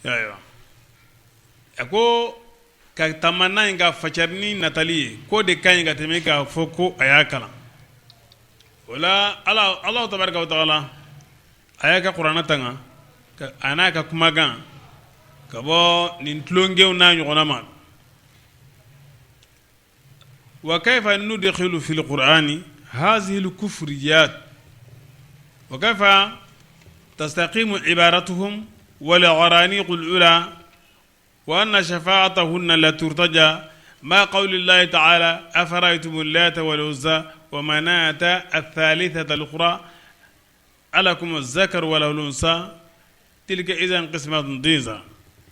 Ayiwa, a ko ka tamanna in ka fasari ni natali ye, k'o de ka ɲi ka tɛmɛ k'a fɔ ko a y'a kalan. O la Ala tabaraka wa taala a y'a ka kuranɛ tanga a n'a ka kumakan ka bɔ nin tulonkɛw n'a ɲɔgɔnna ma. Wa kayfa nudkhilu fil qur'ani hazihi al-kufriyat wa kayfa tastaqimu ibaratuhum wal gharaniq al-ula wa anna shafa'atahunna la turtaja ma qawli llahi ta'ala afara'aytum al-lata wal-uzza wa manata ath-thalithata al-ukhra alakum az-zakar wa lahu al-unsa tilka idhan qismatun diza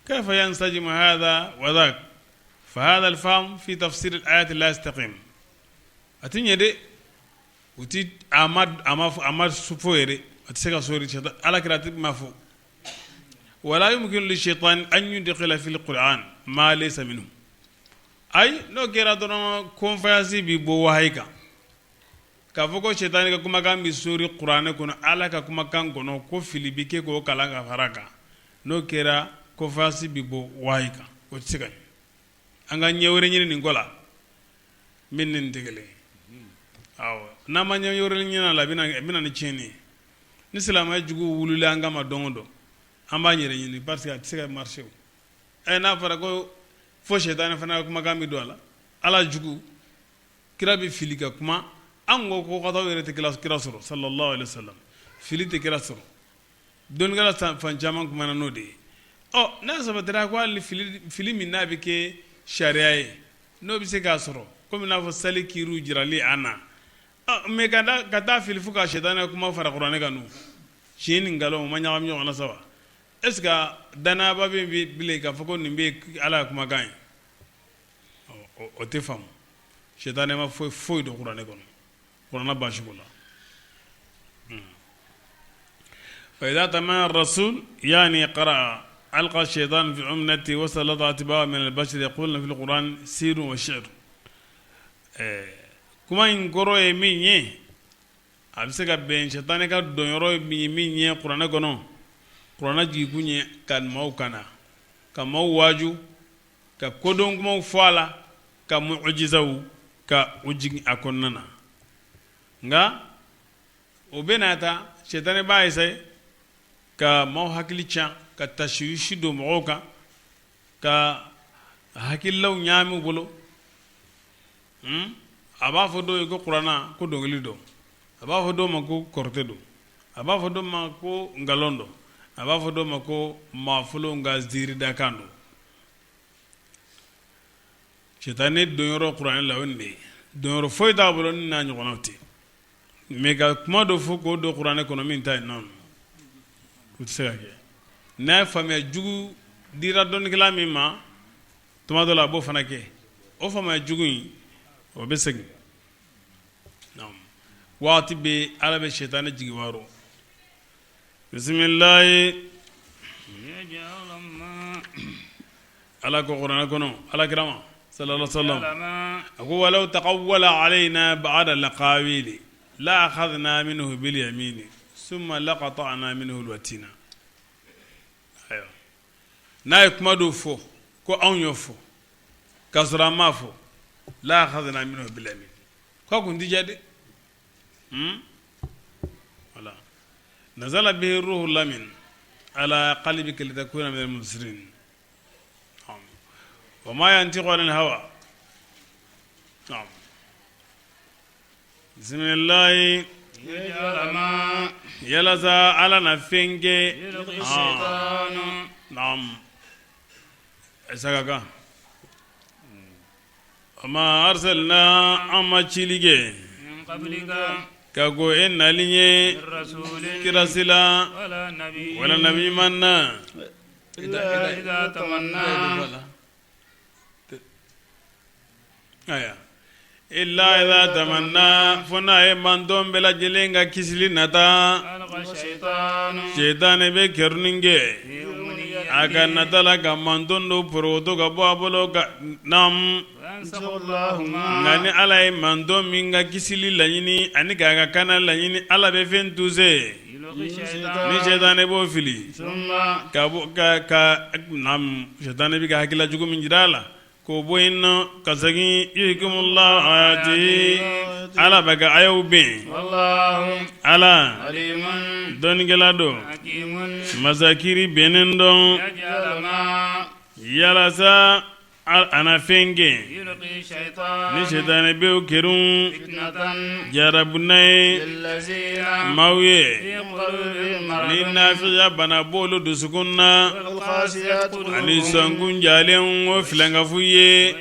kayfa yansajimu hadha wa dhak fa hadha al-fahm fi tafsir al-ayat la yastaqim. A tɛ ɲɛ dɛ, u ti a ma a ma a ma fɔ yɛrɛ, a tɛ se ka sori ala kira tɛ ma fɔ. Wala yumkinu li-shaytan an yudkhila fi al-Qur'an ma laysa minhu. Ayi, n'o kɛra dɔrɔn confiance bi bɔ wahayi kan, k'a fɔ ko sitani ka kumakan bɛ sori kuranɛ kɔnɔ, ala ka kumakan kɔnɔ, ko fili bɛ kɛ k'o kalan ka fara kan. N'o kɛra confiance bɛ bɔ wahayi kan, o tɛ se ka ɲɛ. An ka ɲɛ wɛrɛ ɲini nin ko la min ni nin tɛ kelen ye. Awɔ, n'an ma ɲɛ wɛrɛ ɲini a la, a bɛ na ni tiɲɛni ye. Ni silamɛya juguw wulila an kama don o don, an b'an yɛrɛ ɲini parce que a tɛ se ka marcher. O ɛ, n'a fɔra ko fo sitani fana ka kumakan bɛ don a la, ala jugu kira bɛ fili ka kuma. An ko ko kataw yɛrɛ tɛ kira sɔrɔ sallallahu alaihi wasallam, fili tɛ kira sɔrɔ. Dɔnnikɛla fan caman kumana n'o de ye. Ɔ, n'a sabatira ko hali fili min n'a bɛ kɛ sariya ye, n'o bɛ se k'a sɔrɔ komi n'a fɔ sali kiriw jirali an na, mais ka taa fili fo ka sitanɛ kuma fara kuranɛ kan dun, tiɲɛ ni nkalon o ma ɲagami ɲɔgɔn na sa wa? Est ce que danayaba bɛ bilen k'a fɔ ko nin bɛ Ala ka kumakan ye? O tɛ faamu. Sitanɛ ma foyi foyi don kuranɛ kɔnɔ, kuranɛ basi ko la. Fa idha tamanna ar-rasul yani qara'a alqa ash-shaytan fi umnati wa sallata atba'ahu min al-bashar yaquluna fi al-Qur'an sihrun wa shi'r. Kuma in kɔrɔ ye min ye, a bɛ se ka bɛn sitanɛ ka donyɔrɔ ye min ye kuranɛ kɔnɔ. Kuranɛ jigikun ye ka maaw kana, ka maaw waaju, ka kodɔn kumaw fɔ a la, ka mujizaw ka u jigin a kɔnɔna na. Nka o bɛ n'a ta, sitanɛ b'a essayer ka maaw hakili tiɲɛ, ka tashwishi don mɔgɔw kan, ka hakililaw ɲaami u bolo. A b'a fɔ dɔw ye ko kuranɛ ko dɔnkili don, a b'a fɔ dɔw ma ko kɔrɔtɛ don, a b'a fɔ dɔw ma ko nkalon don, a b'a fɔ dɔw ma ko maafolow ka ziiridakan don. Sitanɛ donyɔrɔ kuranɛ la o nin de ye donyɔrɔ foyi t'a bolo ni n'a ɲɔgɔnnaw tɛ mais ka kuma dɔ fɔ k'o don kuranɛ kɔnɔ min ta ye non o tɛ se ka kɛ n'a ye faamuya jugu dira dɔnnikɛla min ma tuma dɔ la a b'o fana kɛ o faamuya jugu in o bɛ segin waati bɛ ala bɛ sitanɛ jigi waaro bisimilayi ala ko kuranɛ kɔnɔ ala kira ma sallallahu alaihi wasallam a ko walaw taqawwala alayna ba'da al-aqawili la akhadhna minhu bil yamini summa laqata'na minhu al-watina ayiwa n'a ye kuma dɔ fɔ ko anw y'o fɔ k'a sɔrɔ an m'a fɔ la akhadhna minhu bil yamin k'a kun tɛ diya dɛ wala nazala bihi ruhul amin ala qalbika litakuna minal munzirin wa ma yantiqu anil hawa bisimilayi yalasa ala na fɛn kɛ ka kan wa ma arsalna an ma cili kɛ ka kɔn e nali ɲɛ kira si la wala nabi ɲuman na ayiwa illa idha tamanna fo n'a ye mantɔn bɛɛ lajɛlen ka kisili nata sitanɛ bɛ kerunni kɛ a ka nata la ka mantɔn dɔ porokoto ka bɔ a bolo ka naam nka ni ala ye mantɔn min ka kisili laɲini ani k'a ka kana laɲini ala bɛ fɛn tuse ni sitanɛ b'o fili ka ka sitanɛ bɛ ka hakilila jugu min jira a la k'o bɔ yen nɔ ka segin yuhkimullahu ayati ala bɛ ka ayaw bɛn ala dɔnnikɛla don masa kiri bɛnnen don yalasa a na fɛn kɛ ni sitanɛ bɛ kerun jarabuna ye maaw ye ni nafigiya bana b'olu dusukun na ani sɔnkun jalen o filankafow ye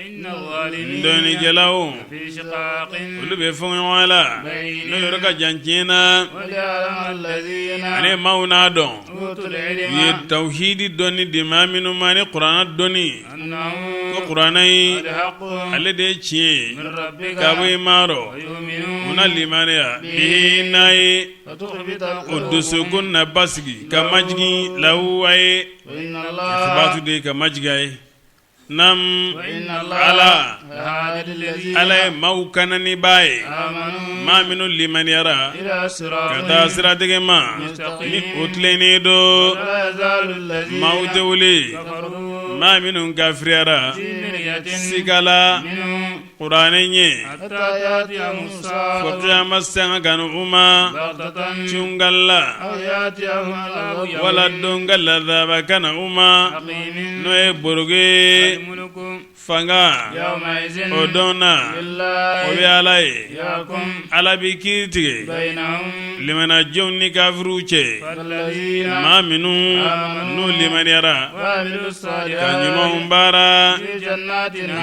dɔnnikɛlaw olu bɛ fɔɲɔgɔnya la n'o yɔrɔ ka jan tiɲɛ na ani maaw n'a dɔn u ye tawhidi dɔnni di maa minnu ma ni kuranɛ dɔnni ko kuranɛ in ale de ye tiɲɛ ye ka bɔ i ma rɔ u na limaniya bihi n'a ye o dusukun na basigi ka majigin lahu a ye ikhbatu de ka majigin a ye Naam ala ala ye maaw kananibaa ye maa minnu limaniyara ka taa siratigɛ ma ni o tilennen don maaw tɛ wuli maa minnu kafiriyara siga la kuranɛ ɲɛ fo kiyama sanga ka na u ma cungala wala don ka lazaba ka na u ma n'o ye boroge fanga o don na o bɛ ala ye ala bɛ kiiri tigɛ limanajɔnw ni kafiriw cɛ maa minnu n'u limaniyara ka ɲumanw baara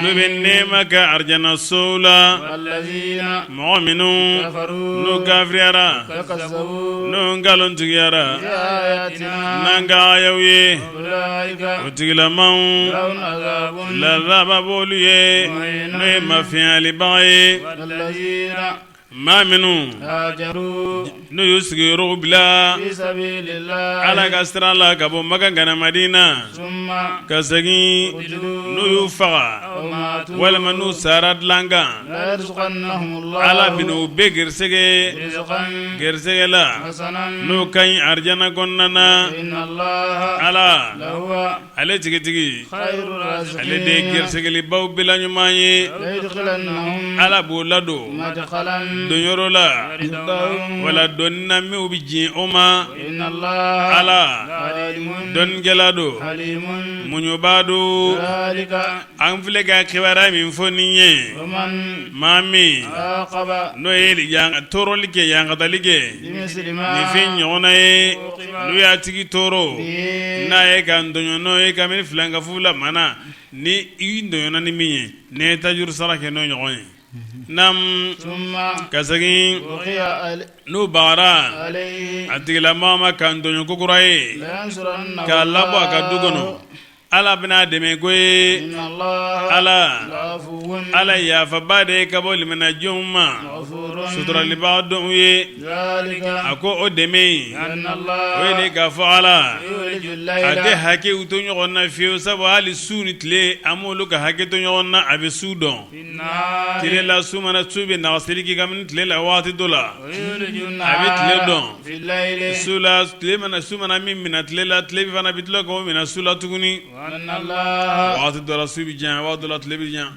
N'u bɛ nɛɛma kɛ arijana sow la mɔgɔ minnu n'u kafiriyara n'u nkalontigiyara n'an ka ayaw ye o tigilamaw lazaba b'olu ye n'o ye mafiɲɛyalibaga ye Maa minnu n'u y'u sigiyɔrɔw bila ala ka sira la ka bɔ Makan ka na Madina ka segin n'u y'u faga walima n'u sara dilan kan ala bɛna u bɛɛ garisɛgɛ garisɛgɛ la n'o ka ɲi arijana kɔnɔna na ala ale tigitigi ale de ye garisɛgɛlibaw bɛɛ la ɲuman ye ala b'o ladon Donyɔrɔ la wala dɔnni na min bɛ diɲɛ o ma. Ala dɔnnikɛla don, muɲubaa don. An filɛ ka kibaruya min fɔ nin ye, maa min n'o ye tɔɔrɔli kɛ, yangatali kɛ ni fɛn ɲɔgɔnna ye, n'u y'a tigi tɔɔrɔ n'a ye ka tɔɲɔ n'o ye kabini filankafow la, mana ni i tɔɲɔna ni min ye, n'i ye tajuru sara kɛ n'o ɲɔgɔn ye. Naamu, ka segin n'u bagara a tigilamɔgɔ ma k'a tɔɲɔ kokura ye, k'a labɔ a ka du kɔnɔ, Ala bɛna a dɛmɛ ko ye ala ala yafaba de ye ka bɔ limaniyajɔnw ma, suturalibaa dɔw ye. A ko o dɛmɛ in, o ye de k'a fɔ ala a tɛ hakɛw to ɲɔgɔn na fiyewu, sabu hali su ni tile a m'olu ka hakɛ to ɲɔgɔn na. A bɛ su dɔn tile la, su mana su bɛ nagasili kɛ kabini tile la waati dɔ la, a bɛ tile dɔn su la. Tile mana su mana min minɛ tile la, tile fana bɛ tila k'o minɛ su la tuguni. Waati dɔ la su bɛ janya, waati dɔ la tile bɛ janya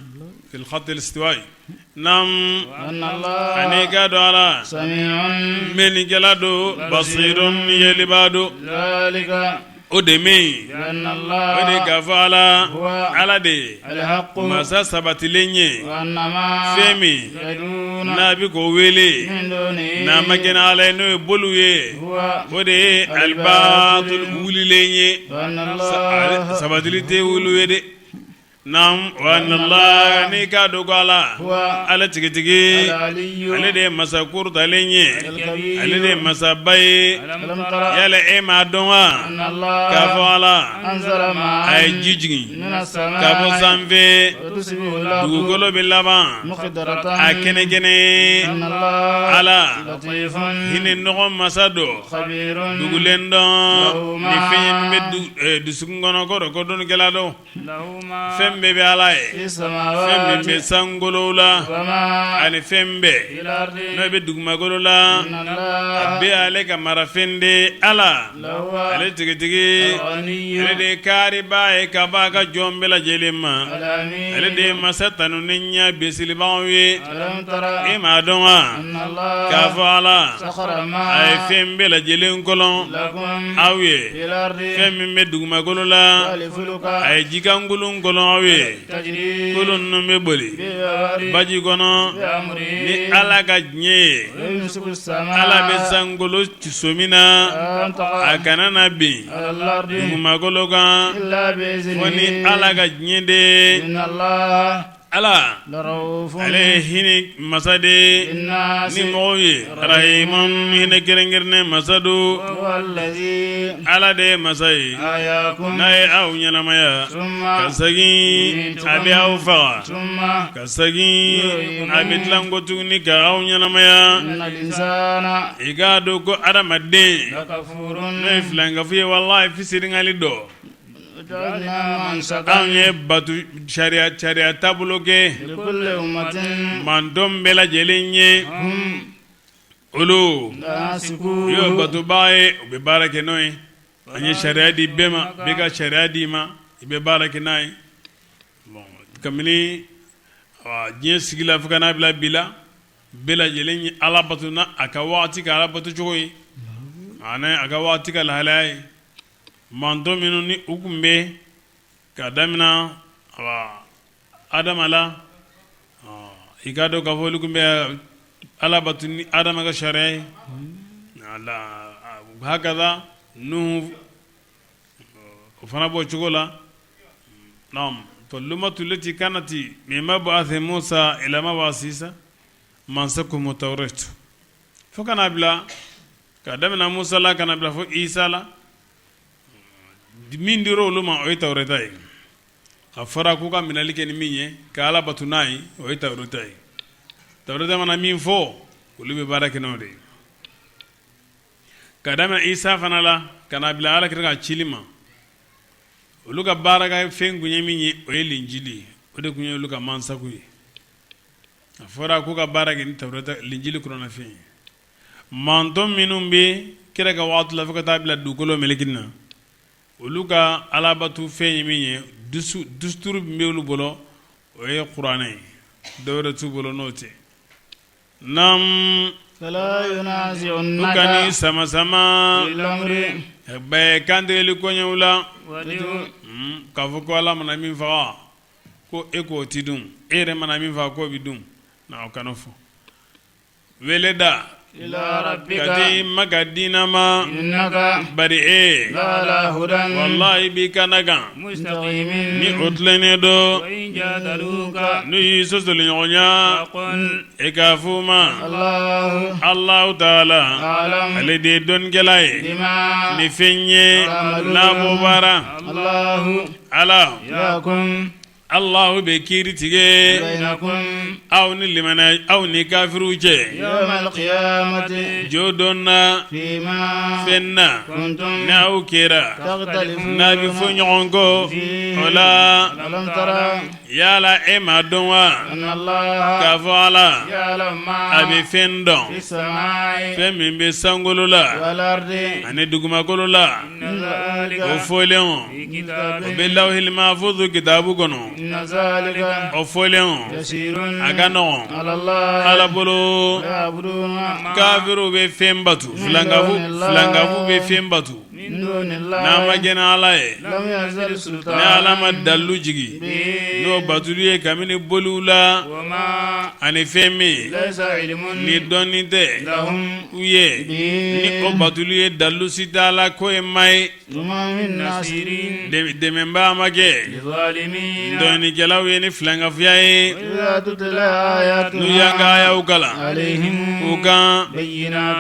fil khat al-istiwa'i. Naam, ani k'a dɔn ala mɛnnikɛla don, basirun yelibaa don. O dɛmɛ in, o de k'a fɔ ala ala de ye masa sabatilen ye. Fɛn min n'a bɛ k'o wele n'a ma kɛ ala ye, n'o ye boliw ye, o de ye al-batil wulilen ye, sabatili tɛ wuli ye dɛ. Naam, wa anna Allah, n'i k'a dɔn ko ala ala tigitigi, ale de ye masa kɔrɔtalen ye, ale de ye masaba ye. Yala e m'a dɔn wa k'a fɔ ala a ye ji jigin ka bɔ sanfɛ, dugukolo bɛ laban a kɛnɛkɛnɛ. Ala hinɛ nɔgɔ masa don, dugulen dɔn ni fɛn ye min bɛ dusukun kɔnɔ ko ko dɔnnikɛla don. Fɛn bɛɛ bɛ ala ye, fɛn min bɛ sankolo la ani fɛn bɛɛ n'o bɛ dugumakolo la, a bɛɛ ale ka marafɛn de. Ala ale tigitigi, ale de ye kaaribaa ye ka bɔ a ka jɔn bɛɛ lajɛlen ma, ale de ye masa tanuni ɲɛ bisimilabagaw ye. E m'a dɔn wa k'a fɔ ala a ye fɛn bɛɛ lajɛlen kɔlɔn aw ye, fɛn min bɛ dugumakolo la, a ye jikankolon kɔlɔn aw ye, kolon ninnu bɛ boli baji kɔnɔ ni ala ka diɲɛ ye. Ala bɛ sankolo so min na, a kana na bin dugumakolo kan fo ni ala ka diɲɛ de. Ala ale ye hinɛ masa de ye ni mɔgɔw ye, rahimun hinɛ kɛrɛnkɛrɛnnen masa don. Ala de ye masa ye n'a ye aw ɲɛnamaya, ka segin a bɛ aw faga, ka segin a bɛ tila kɔ tuguni ka aw ɲɛnamaya. I k'a dɔn ko adamaden n'o ye filankafo ye, walahi fisirinkali dɔ. Anw ye bato sariya taabolo kɛ mantɔn bɛɛ lajɛlen ye, olu y'o batobaa ye, u bɛ baara kɛ n'o ye. An ye sariya di bɛɛ ma, bɛɛ ka sariya d'i ma, i bɛ baara kɛ n'a ye. Kabini diɲɛ sigila fo ka n'a bila bi la, bɛɛ lajɛlen ye ala bato n'a ka waati ka ala bato cogo ye, ani a ka waati ka lahalaya ye. Mantɔn minnu ni u tun bɛ ka daminɛ adama la, i k'a dɔn k'a fɔ olu tun bɛ ala bato ni adama ka sariya ye, hakaza nuhu o fana b'o cogo la. Fal-ummatu lati kanat min mab'athi Musa ila mab'athi Isa mansakuhum tawrat, fo ka n'a bila ka daminɛ Musa la ka na bila fo Isa la, min dira olu ma o ye tawureta ye. A fɔra k'u ka minɛli kɛ ni min ye ka ala bato n'a ye, o ye tawureta ye. Tawureta mana min fɔ, olu bɛ baara kɛ n'o de ye. Ka daminɛ Isa fana la ka na bila ala kira ka cili ma, olu ka baara ka fɛn kun ye min ye, o ye linjili ye. O de tun ye olu ka mansaku ye. A fɔra k'u ka baara kɛ ni tawureta linjili kuranɛfɛn ye. Mantɔn minnu bɛ kira ka waati la fo ka taa bila dugukolo meleke na, olu ka alabatu fɛn ye min ye, dusturu min bɛ olu bolo, o ye kuranɛ ye, dɔwɛrɛ t'u bolo n'o tɛ. Naam u kan'i sama sama bɛɛ kantigɛli koɲɛw la k'a fɔ ko Ala mana min faga ko e k'o tɛ dun e yɛrɛ mana min faga k'o bɛ dun o kana fɔ wele da ka di ma ka diinɛ ma bari e walahi b'i kanda kan ni o tilennen don n'u y'i sɔsɔliɲɔgɔnya e k'a f'u ma Alahu taala ale de ye dɔnnikɛla ye ni fɛn ye n'a b'o baara Ala Alahu bɛ kiiri tigɛ aw ni limaniya aw ni kafiriw cɛ jɔ don na fɛn na n'aw kɛra n'a bɛ fɔ ɲɔgɔn kɔ o la yala e m'a dɔn wa k'a fɔ ala a bɛ fɛn dɔn fɛn min bɛ sankolo la ani dugumakolo la o fɔlen o bɛ lawhil mahfuz kitabu kɔnɔ o fɔlen o a ka nɔgɔn ala bolo kafiriw bɛ fɛn batu filankafow bɛ fɛn batu n'a ma kɛ n'ala ye ni ala ma dalilu jigin n'o batuli ye kabini boliw la ani fɛn min ni dɔnni tɛ u ye ni o batuli ye dalilu si t'a la k'o ye maa ye dɛmɛbaa ma kɛ dɔnnikɛlaw ye ni filankafoya ye n'u y'an ka ayaw kalan u kan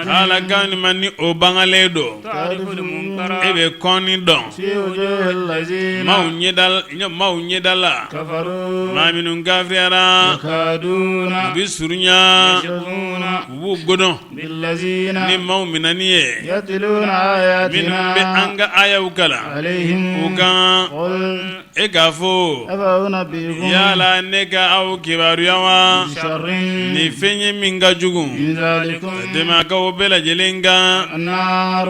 ala kan ma ni o bangalen don e bɛ kɔnni dɔn maaw ɲɛda la maa minnu kafiriyara u bɛ surunya u b'u godɔn ni maaw minɛni ye minnu bɛ an ka ayaw kalan u kan e k'a fɔ yala ne ka aw kibaruya wa ni fɛn ye min ka jugu tɛmɛ a ka o bɛɛ lajɛlen kan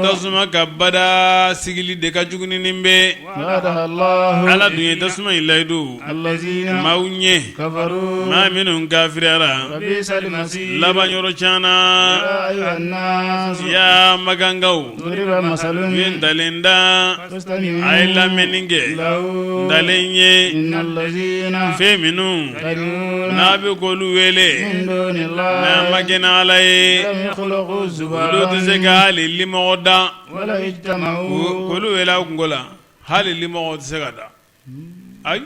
tasuma ka bada sigili de ka jugu ni nin bɛɛ ala dun ye tasuma in layidu maaw ɲɛ maa minnu kafiriyara laban yɔrɔ caman ya makankaw u ye ntalen da a ye lamɛnni kɛ ntalen ye fɛn minnu n'a bɛ k'olu wele n'a ma kɛ n'ala ye olu tɛ se ka hali limɔgɔ da k'olu wele aw kunko la hali limɔgɔ tɛ se ka da ayi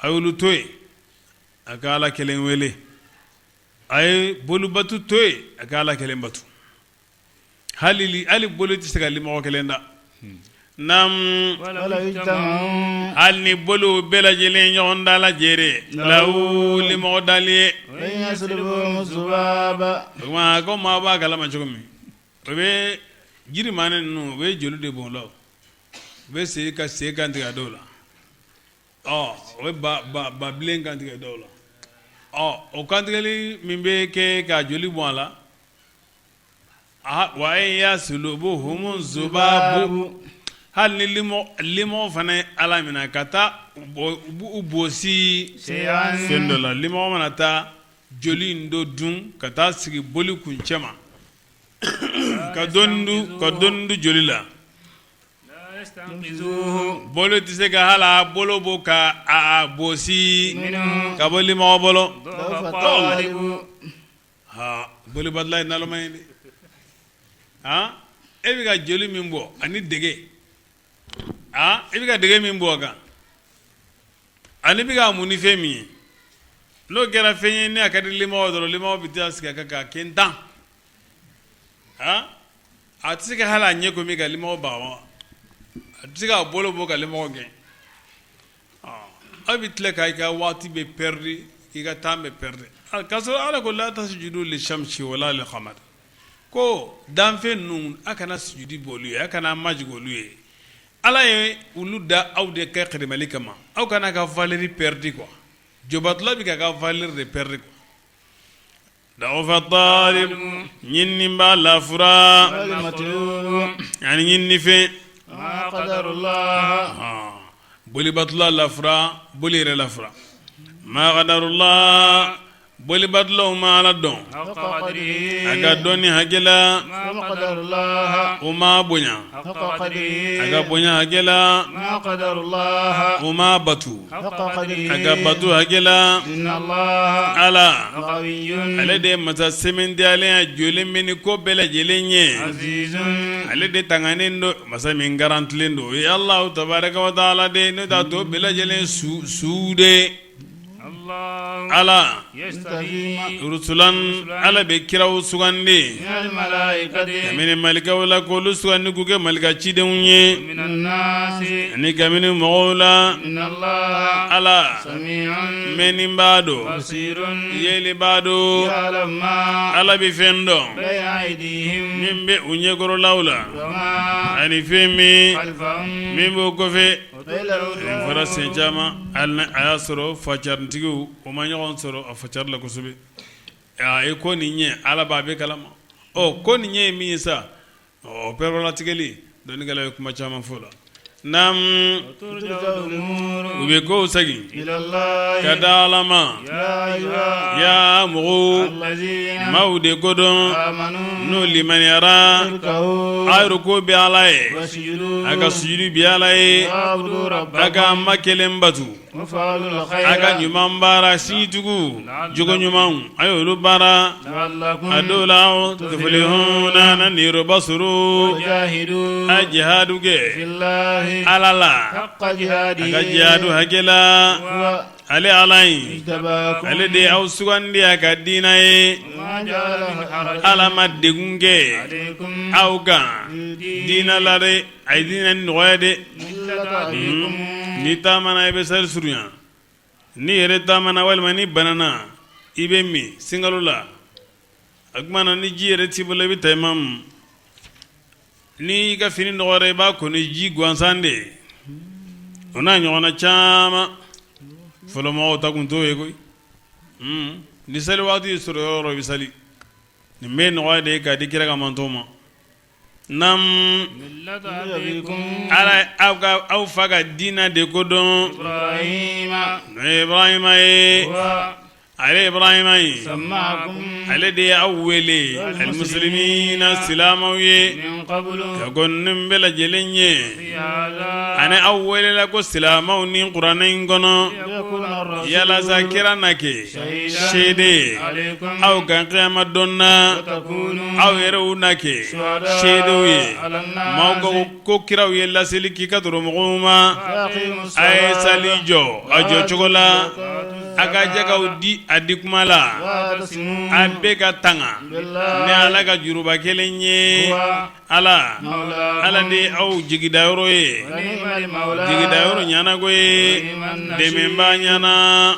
a y'olu to yen a ka ala kelen wele a ye bolibatu to yen a ka ala kelen batu hali hali boli tɛ se ka limɔgɔ kelen da naamu hali ni boliw bɛɛ lajɛlen ɲɔgɔn dalajɛra lahu limɔgɔ dali ye o ko maa b'a kalama cogo min o bɛ jirimaani ninnu u bɛ joli de bɔn la u bɛ sen ka sen kantigɛ dɔw la ɔ o bɛ babilen kantigɛ dɔw la ɔ o kantigɛli min bɛ kɛ ka joli bɔn a la wa in yaslubuhumu zubabu hali ni limɔgɔ fana ye ala minɛ ka taa u bosi fɛn dɔ la limɔgɔ mana taa joli in dɔ dun ka taa sigi boli kun cɛ ma ka dɔɔnin dun joli la boli tɛ se ka hali a bolo bɔ ka a bosi ka bɔ limɔgɔ bolo Bolibatula ye naloma ye dɛ e bɛ ka joli min bɔ ani dege e bɛ ka dege min bɔ a kan ani bɛ ka mun ni fɛn min ye n'o kɛra fɛn ye ne a ka di limɔgɔ dɔrɔn limɔgɔ bɛ taa sigi a kan k'a kɛ tan a tɛ se ka hali a ɲɛ ko min ka limɔgɔ baga a tɛ se k'a bolo bɔ ka limɔgɔ gɛn aw bɛ tila k' i ka waati bɛɛ pɛridi i ka temps bɛɛ pɛridi k'a sɔrɔ ala ko la tasjudu li shamsi wala lil qamar ko danfɛn ninnu a kana sujudi b'olu ye a kana majigin olu ye ala ye olu da aw de kɛ kɛrɛmali kama aw kana ka valeur pɛridi quoi jobatula bɛ k'a ka valeur de pɛridi quoi da'ufa talib ɲininbaa lafura ani ɲininfɛn bolibatula lafura boli yɛrɛ lafura ma qadarullah. Bolibatulaw ma Ala dɔn a ka dɔnni hakɛ la, u m'a bonya a ka bonya hakɛ la, u m'a batu a ka batu hakɛ la. Ala, ale de ye masa sɛmɛntiyalen ye, jɔlen bɛ ni ko bɛɛ lajɛlen ye, ale de tanganen don, masa min garantilen don, o ye Alahu tabaraka wa taala de ye, n'o tɛ a tɔ bɛɛ lajɛlen su de. Ala rusulan ala bɛ kiraw sugandi kabini malikaw la k'olu sugandi k'u kɛ malika cidenw ye ani kabini mɔgɔw la. Ala mɛnnibaa don, yelibaa don. Ala bɛ fɛn dɔn min bɛ u ɲɛkɔrɔlaw la ani fɛn min b'o kɔfɛ. Nin fɔra siɲɛ caman, hali ni a y'a sɔrɔ facarintigiw o ma ɲɔgɔn sɔrɔ a facari la kosɛbɛ. A ye ko nin ɲɛ, Ala b'a bɛɛ kalama. Ɔ ko nin ɲɛ ye min ye sa, ɔ pereperelatigɛli, dɔnnikɛlaw ye kuma caman fɔ o la. Naamu, u bɛ kow segin ka da Ala ma. Yaa mɔgɔw, maaw de ko don n'u limaniyara, a ye ruku bɛ Ala ye. A ka sujudu bi Ala ye, a ka ma kelen batu, a ka ɲuman baara, sinjitugu, jogo ɲumanw, a ye olu baara. A dɔw la tuflihuna, na niyɔrɔba sɔrɔ. A ye jihadu kɛ Ala la, a ka jihadu hakɛ la. Ale Ala in, ale de y'aw sugandi a ka diinɛ ye. Ala ma degun kɛ aw kan diinɛ la dɛ, a ye diinɛ nɔgɔya dɛ. N'i taamana i bɛ sali surunya, n'i yɛrɛ taamana walima n'i banana i bɛ min sinkalo la. O tuma na ni ji yɛrɛ t'i bolo i bɛ tayimamu. N'i ka fini nɔgɔra i b'a ko ni ji gansan de ye. O n'a ɲɔgɔnna caman, fɔlɔmɔgɔw ta tun t'o ye koyi. Ni sali waati y'i sɔrɔ yɔrɔ o yɔrɔ i bɛ sali. Nin bɛɛ ye nɔgɔya de ye k'a di kira ka mantɔn ma. Naamu, Ala aw ka aw fa ka diinɛ de ko dɔn, n'o ye Ibrahima ye. Ale Ibrahima ye, ale de y'aw wele alimusilimina silamɛw ye ka kɔn nin bɛɛ lajɛlen ɲɛ, ani aw welela ko silamɛw ni kuranɛ in kɔnɔ yalasa kira na kɛ seede ye aw kan kiyama don na, aw yɛrɛw na kɛ seedew ye maaw ka ko kiraw ye laseli k'i ka tɔrɔ mɔgɔw ma. A ye sali jɔ a jɔ cogo la, a ka jakaw di a di kuma la, a bɛɛ ka tanga ni Ala ka juruba kelen ye. Ala, Ala de aw jigidayɔrɔ ye, jigidayɔrɔ ɲɛna ko ye, dɛmɛbaa ɲɛna.